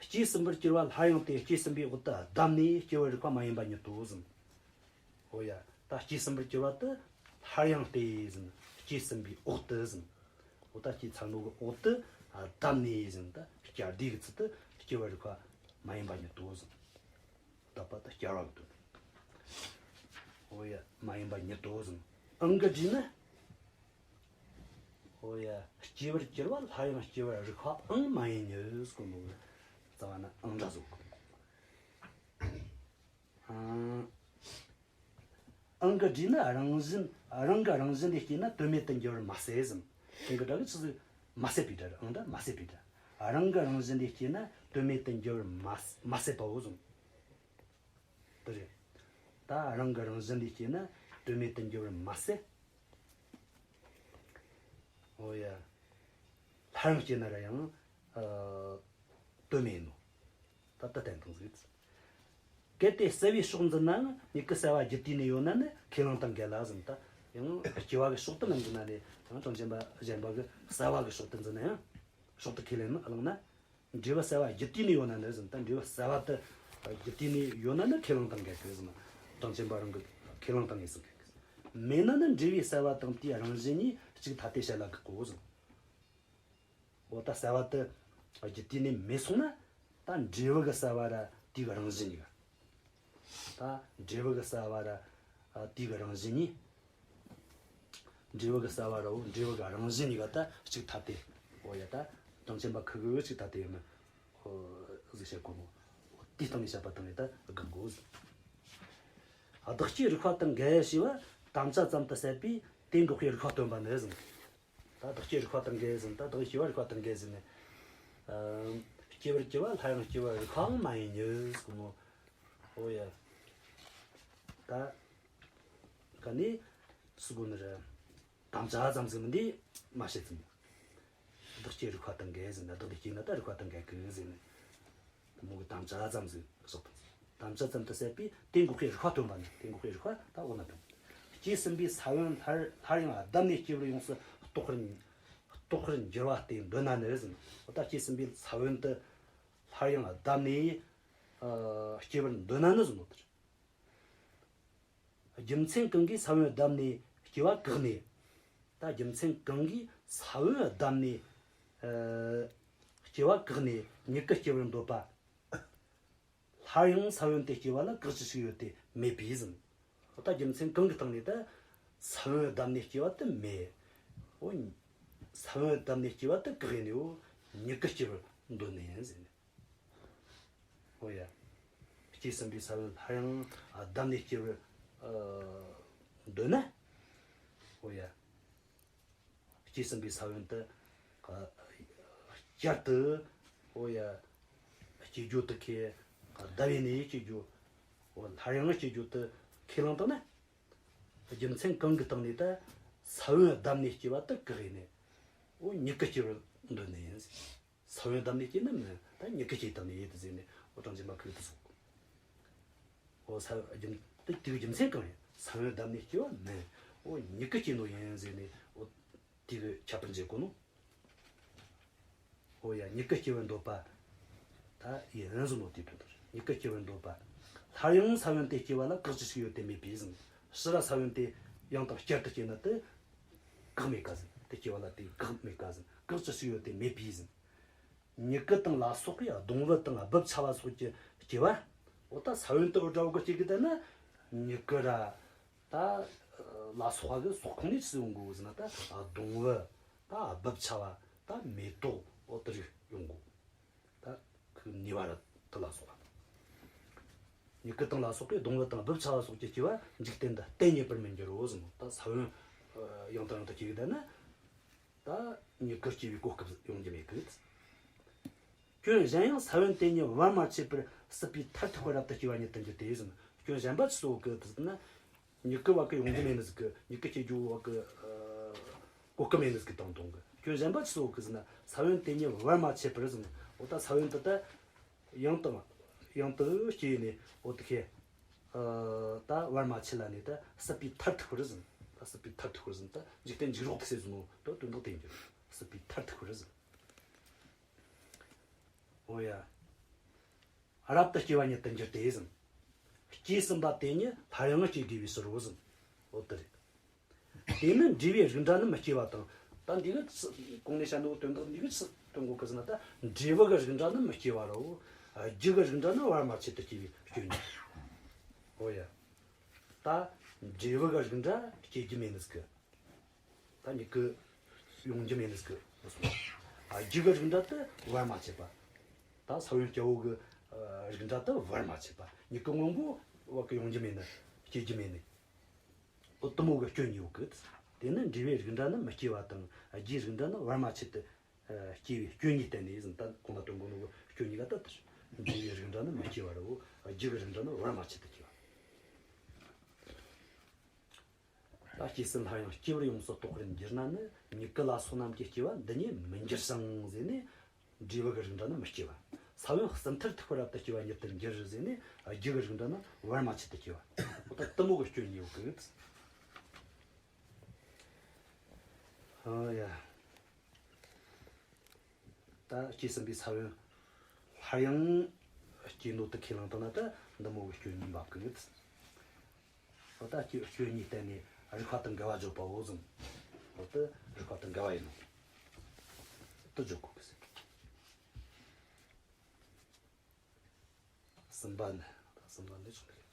སྐྱེས་ཟིན་པར་གྱུར་པ་སླར་ཡང་སྟེ། སྐྱེས་ཟིན་པའི་འོག་ཏུ་བསྡམས་ནས། སྐྱེ་བར་རིགས་པ་མ་ཡིན་པ་ཉིད་དོ་ཟེར། འོ་ཡ། ད་སྐྱེས་ཟིན་པར་གྱུར་པ་དེ་སླར་ཡང་སྟེ་ཟེར། སྐྱེས་ཟིན་པའི་འོག་ཏུ་ཟེར། འོ་ད་སྐྱེས་ཚར་ནོ་གི་འོག་ཏུ་བསྡམས་ནས་ཟེར། ད་བསྐྱར་ཟློས་གི་ཚུལ་དུ་སྐྱེ་བར་རིགས་པ་མ་ཡིན་པ་ཉིད་དོ་ཟེར། བསྡམས་པ་ད་བསྐྱར་བ་གི་དོན། འོ་ཡ། མ་ཡིན་པ་ཉིད་དོ་ཟེར། ཨང་གི་སྒྲས་ནི། འོ་ཡ། སྐྱེ་བར་གྱུར་པ་སླར་ཡང་སྐྱེ་བར་རིགས་པའང་མ་ཡིན་ཉིད་ཟེར་གོ་ནོ། རྩ་བ་ནི་ཨང་འདྲ་བཟོ་གི། ཨང་། ཨང་གི་སྒྲས་ནི་རང་བཞིན། རང་གི་རང་བཞིན་ལས་སྐྱེས་ན་དོན་མེད་དུ་འགྱུར་བར་མ་ཟད་ཟེར། ཨང་གི་སྒྲ་གི་ཆི་ཟིག་མ་ཟད་པའི་སྒྲ་རེད། ཨང་ད་མ་ཟད་པའི་སྒྲ། རང་གི་རང་བཞིན་ལས་སྐྱེས་ན་དོན་མེད་དུ་འགྱུར་བར་མ་མ་ཟད་པའོ་ཟེར། དེ་རེད། ད་རང་གི་རང་བཞིན་ལས་སྐྱེས་ན་དོན་མེད་དུ་འགྱུར་བར་མ་ཟད། འོ་ཡ། སླར་ཡང་སྐྱེས་ན་ར་ཡང་ཨ་དོན་མེད་ནོ། ད་ལྟ་བསྟན་བཏང་ཟིག། གལ་ཏེ་བསལ་བའི་ཕྱོགས་འཛིན་ནའང་མྱུ་གུ་བསལ་བ་རྒྱུད་དུས་ནས་ཡོད་ན་ནི་ཁས་བླངས་དང་འགལ་ལ་ཟེར། ད་ཡང་སྐྱེ་བ་གི་ཕྱོགས་དེ་མ་འཛིན་ན་ནི་ཡང་གྲངས་ཅན་པ་གཞན་པ་གི་བསལ་བ་གི་ཕྱོགས་དེ་འཛིན་ན་ཡང་ཕྱོགས་དེ་ཁས་ལེན་ནི་བླངས་ན། འབྲས་བུ་བསལ་བ་རྒྱུད་དུས་ནས་ཡོད་ན་ནི་ཟེར། ད་འབྲས་བུ་བསལ་བ་དེ་རྒྱུད་དུས་ནས་ཡོད་ན་ནི་ཁས་བླངས་དང་འགལ་གི་ཟེར། གྲངས་ཅན་པ་རང་གི་ཁས་བླངས་དང་ངེས་ཟིན་གི། མེད་ན་ནི་འབྲས་བུའི་བསལ་བ་དང་དེའི་རང་བཞིན་གཉིས་གཅིག་ཐ་དད་བྱེད་ལ་དགག་གོ་ཟེར། འོ་ད་བསལ་བ་དེ་རྒྱུད་དུས་ནས་མེད་སོང་ན། ད་འབྲས་བུ་གི་བསལ་བ་ར་དེའི་རང་བཞིན་གཉིས་ག། ད་འབྲས་བུ་གི་བསལ་བ་ར་ཨ་དེའི་རང་བཞིན་གཉིས། འབྲས་བུ་གི་བསལ་བ་ར་འོ་འབྲས་བུ་གི་རང་བཞིན་གཉིས་ཀ་ད་གཅིག་ཐ་དད། འོ་ཡ། ད་གྲངས་ཅན་པ་ཁོ་གི་གཅིག་ཐ་དད་ཡིན་ནི། འོ་ཟིག་བཤད་གོ་ནོ། འོ་དེའི་སྟེང་ནས་བཤད་པ་དང་ནི་ད་དགག་གོ་ཟེར། བདག་སྐྱེ་རིགས་པ་དང་འགལ་ཞེས་པ་དམ་བཅའ་ཙམ་དུ་ཟད་པས་དེ་འགོག་པའི་རིགས་པ་སྟོན་པ་ནི་ཟེར། ད་བདག་སྐྱེ་རིགས་པ་དང་འགལ་ཟེར། ད་བདག་སྐྱེ་བ་རིགས་པ་དང་འགལ་ཟེར་ནས། ཨ་སྐྱེ་བར་གྱུར་པ་སླར་ཡང་སྐྱེ་བ་རིགས་པའང་མ་ཡིན་ཉིད་ཟེར་གོ་ནོ། འོ་ཡ། ད་ག་ནས་སུ་གོ་ནི་རེད། དམ་བཅའ་ཙམ་ཟིག་མིན་འདི་མ་བཤད་ཙམ། བདག་སྐྱེ་རིགས་པ་དང་འགལ་ཟེར་ན། བདག་འདི་སྐྱེས་ན་ད་རིགས་པ་དང་འགལ་གི་ཟེར་ནས། མོ་གི་དམ་བཅའ་ཙམ་ཟིག་བཞག་དང་། དམ་བཅའ་ཙམ་དུ་ཟད་པས་དེ་འགོག་པའི་རིགས་པ་སྟོན་པ་ནི། དེ་འགོག་པའི་རིགས་པ་ད་འོ་ན་དང་། སྐྱེས་ཟིན་པའི་ས་བོན་སླར་སླར་ཡང་བསྡམས་ནས་སྐྱེ་བར་ཡོངས་སུ་རྟོགས་པར་རྟོགས་པར་འགྱུར་བ་སྟེ་འདོད་ན་ནི་ཟེར། འོ་ད་སྐྱེས་ཟིན་པའི་ས་བོན་དེ་སླར་ཡང་བསྡམས་ནས་ཨ་སྐྱེ་བར་འདོད་ན་ནི་ཟེར་ནོ་དེ་རེད། རྒྱུ་མཚན་གང་གིས་ས་བོན་བསྡམས་ནས་སྐྱེ་བ་བཀག་ནས། ད་རྒྱུ་མཚན་གང་གིས་ས་བོན་བསྡམས་ནས་ཨ་སྐྱེ་བ་བཀག་ནས་མྱུ་གུ་སྐྱེ་བར་འདོད་པ། སླར་ཡང་ས་བོན་དེ་སྐྱེ་བ་ལ་བཀག་ཅི་ཞིག་ཡོད་དེ་མེད་པས་ཟེར། འོ་ད་རྒྱུ་མཚན་གང་གི་སྟེང་ནས་ད་ས་བོན་བསྡམས་ནས་སྐྱེ་བ་དེ་མེད། འོ་ས་བོན་བསྡམས་ནས་སྐྱེ་བ་དེ་བཀག་ནས། འོ་མྱུ་གུ་སྐྱེ་བར་འདོད་ནི་ཡིན་ཟེར་ནས། འོ་ཡ། སྐྱེས་ཟིན་པའི་ས་བོན་སླར་ཡང་བསྡམས་ནས་སྐྱེ་བར་ཨ་འདོད་ན། འོ་ཡ། སྐྱེས་ཟིན་པའི་ས་བོན་དེ་ཨ་བསྐྱར་དུ། འོ་ཡ། སྐྱེ་རྒྱུ་དེ་ཁས་བསྡམས་ནས་སྐྱེ་རྒྱུ། འོ་སླར་ཡང་སྐྱེ་རྒྱུ་དེ་ཁས་བླངས་བཏང་ན། རྒྱུ་མཚན་གང་གི་སྟེང་ནས་ད་ས་བོན་བསྡམས་ནས་སྐྱེ་བ་དེ་བཀག་ནས། འོ་མྱུ་གུ་སྐྱེ་བར་འདོད་ནི་ཡིན། ས་བོན་བསྡམས་ནས་སྐྱེས་ནི་མིན། ད་མྱུ་གུ་སྐྱེས་བཏང་ནི་ཡིན་དུ་ཟེར་ནས། འོ་གྲངས་ཅན་པ་ཁོས་དེ་གསུངས། འོ་ས་རྒྱུ་དེ་དེ་གི་རྒྱུ་མཚན་གང་ཡིན། ས་བོན་བསྡམས་ནས་སྐྱེ་བ་མིན། འོ་མྱུ་གུ་སྐྱེས་ནོ་ཡིན་ཟེར་ནས། འོ་དེ་གི་ཁྱད་པར་འབྱེད་གོ་ནོ། འོ་ཡ། མྱུ་གུ་སྐྱེ་བར་འདོད་པ། ད་ཡིན་ཟེར་ནོ་དེ་དོན་དེ་རེད། མྱུ་གུ་སྐྱེ་བར་འདོད་པ། སླར་ཡང་ས་བོན་དེ་སྐྱེ་བ་ལ་བཀག་ཅི་ཞིག་ཡོད་དེ་མེད་པས་ཟེར། ཕྱིར་ར་ས་བོན་དེ་ཡང་དང་བསྐྱར་དུ་སྐྱེས་ན་དེ་བཀག་མེད་ཀ་ཟེར། དེ་སྐྱེ་བ་ལ་དེ་བཀག་མེད་ཀ་ཟེར། བཀག་ཅི་ཞིག་ཡོད་དེ་མེད་པས་ཟེར། མྱུ་གུ་དང་ལ་སོགས་པའི་སྡོང་བུ་དང་སྦུབས་ཆ་བ་སོགས་ཀྱི་སྐྱེ་བ། འོ་ད་ས་བོན་དེ་འོ་འདྲ་བོ་གི་སྐྱེ་གི་ད་ན། མྱུ་གུ་ར་ད་ལ་སོགས་པ་གི་སོགས་ཁོངས་ནས་ཆི་ཡོང་གོ་ཟེར་ན། ད་སྡོང་བུ། ད་སྦུབས་ཆ་བ། ད་མེ་ཏོག། འོ་དེ་རིགས་ཡོང་གོ། ད་ཁོའི་ནུས་པ་ར་དེ་ལ་སོགས་པ། མྱུ་གུ་དང་ལ་སོགས་པའི་སྡོང་བུ་དང་སྦུབས་ཆ་བ་སོགས་ཀྱི་སྐྱེ་བ་འཇིག་རྟེན་འདི་གཏན་ཉིད་པར་མི་འགྱུར་རོ་ཟེར་ནོ། ད་ས་བོན་ཡང་དང་ཡང་དུ་སྐྱེ་གི་ད་ན། ད་མྱུ་གུ་སྐྱེ་བའི་གོ་སྐབས་ཡོང་རྒྱུ་མེད་གི། སྐྱོན་གཞན་ཡང་། ས་བོན་དེ་ཉིད་བར་མ་ཆད་པར་སྲིད་པའི་མཐར་ཐུག་པར་རབ་ཏུ་སྐྱེ་བ་ཉིད་དུ་འགྱུར་ཏེ་ཟེར། སྐྱོན་གཞན་པ་ཆི་ཟིག་གི་ཟེར་ན། མྱུ་གུ་བ་གི་ཡོང་རྒྱུ་མེད་ནི་ཟིག་གི། མྱུ་གུ་སྐྱེ་རྒྱུ་བ་གི་ཨ་གོ་སྐབས་མེད་ནི་ཟིག་གི་དང་དུ་འོང་གི། སྐྱོན་གཞན་པ་ཆི་ཟིག་གི་ཟེར་ན། ས་བོན་དེ་ཉིད་བར་མ་ཆད་པར་ཟེར། འོ་ད་ས་བོན་དེ་ད་ཡང་དང་ཡང་དུ་སྐྱེས་ནས། འོ་དེ་ཁས་ཨ་ད་བར་མ་ཆད་ལ་ནི་ད་སྲིད་པའི་མཐར་ཐུག་པར་ཟེར། ད་སྲིད་པའི་མཐར་ཐུག་པར་ཟེར། ད་འཇིག་རྟེན་འཇིག་རོགས་དེ་ཟེར་ནོ་ད་དོན་དག་དེ་ཡིན་རྒྱུ། སྲིད་པའི་མཐར་ཐུག་པར་ཟེར། འོ་ཡ། རབ་ཏུ་སྐྱེ་བ་ཉིད་དུ་འགྱུར་ཏེ་ཟིན། སྐྱེས་ཟིན་པ་དེ་ཉིད་སླར་ཡང་སྐྱེ་དགོས་པའི་ཕྱིར་རོ་ཟིན། འོ་དེ་རེད། དེ་ནི་འབྲས་བུའི་རིགས་འདྲ་ནི་མི་སྐྱེ་བ་དང་། ད་འདི་གི་གོང་ནས་བཤད་ནོ་དོན་དག་འདི་གི་ཚིག་དོན་གོ་གི་ཟིན་ན། ད་འབྲས་བུ་གི་རིགས་འདྲ་ནི་མི་སྐྱེ་བ་རོ། རྒྱུ་གི་རིགས་འདྲ་ནི་བར་མ་ཆད་དུ་སྐྱེ་བའི་སྐྱོན་ཉིད། འོ་ཡ། ད་འབྲས་བུ་གི་རིགས་འདྲ་སྐྱེ་རྒྱུ་མེད་ནི་ཟིག་གི། ད་མྱུ་གུ་ཡོང་རྒྱུ་མེད་ནི་ཟིག་གི། ཨ། རྒྱུ་གི་རིགས་འདྲ་དེ་བར་མ་ཆད་པ། ད་ས་བོན་སྐྱ་བོ་གི་ཨ་རིགས་འདྲ་དེ་བར་མ་ཆད་པ། མྱུ་གུ་སྔོན་པོ་བ་གི་ཡོང་རྒྱུ་མེད་ནི། སྐྱེ་རྒྱུ་མེད་ནི། འོ་དེ་མོ་གི་སྐྱོན་ཡོད་གི། དེ་ནི་འབྲས་བུའི་རིགས་འདྲ་ནི་མི་སྐྱེ་བ་དང་། རྒྱུའི་རིགས་འདྲ་ནི་བར་མ་ཆད་དུ་ཨ་སྐྱེ་བའི་སྐྱོན་ཉིད་བསྟན་ནས་ཟིན། ད་གོང་ན་སྟོན་གོ་ནོ་གི་སྐྱོན་ཉིད་ལ་ད་ལྟར། འབྲས་བུའི་རིགས་འདྲ་ནི་མི་སྐྱེ་བ་རོ། རྒྱུ་གི་རིགས་འདྲ་ནི་བར་མ་ཆད་དུ་སྐྱེ་བ། ད་སྐྱེས་ཟིན་སླར་ཡང་སྐྱེ་བར་ཡོངས་སུ་རྟོག་པར་འགྱུར་ན་ནི། མྱུ་གུ་ལ་སོགས་རྣམས་ཀྱི་སྐྱེ་བ་འདི་ཉིད་མི་འགྱུར་ཞིང་ཟེར་ནས། འབྲས་བུ་གི་རིགས་འདྲ་ནི་མི་སྐྱེ་བ། ས་བོན་ཟིན་མཐར་ཐུག་པར་རབ་ཏུ་སྐྱེ་བ་ཉིད་དུ་འགྱུར་ཟེར་ནས། རྒྱུ་གི་རིགས་འདྲ་ནི་བར་མ་ཆད་དུ་སྐྱེ་བ། འོ་ད་དེ་མོ་གི་སྐྱོན་ཡོད་གི། ཨ་ཡ། ད་སྐྱེས་ཟིན་པའི་ས་བོན་སླར་ཡང་སྐྱེ་ནོ་དེ་ཁས་བླངས་བཏང་ན། ད་འདི་མོ་གི་སྐྱོན་གཉིས་འབབ་གི་ཡོད། འོ་ད་སྐྱོན་སྐྱོན་གཉིས་བསྟན་ནས་རིགས་པ་དང་འགལ་བ་བརྗོད་པའོ་ཟིན། འོ་ད་རིགས་པ་དང་འགལ་བ་ཡིན་ནོ་དེ་བརྗོད་གོ་གི་ཟེར། གསུམ་པ་ནི། ད་གསུམ་པ་འདི་ཆོག་གི།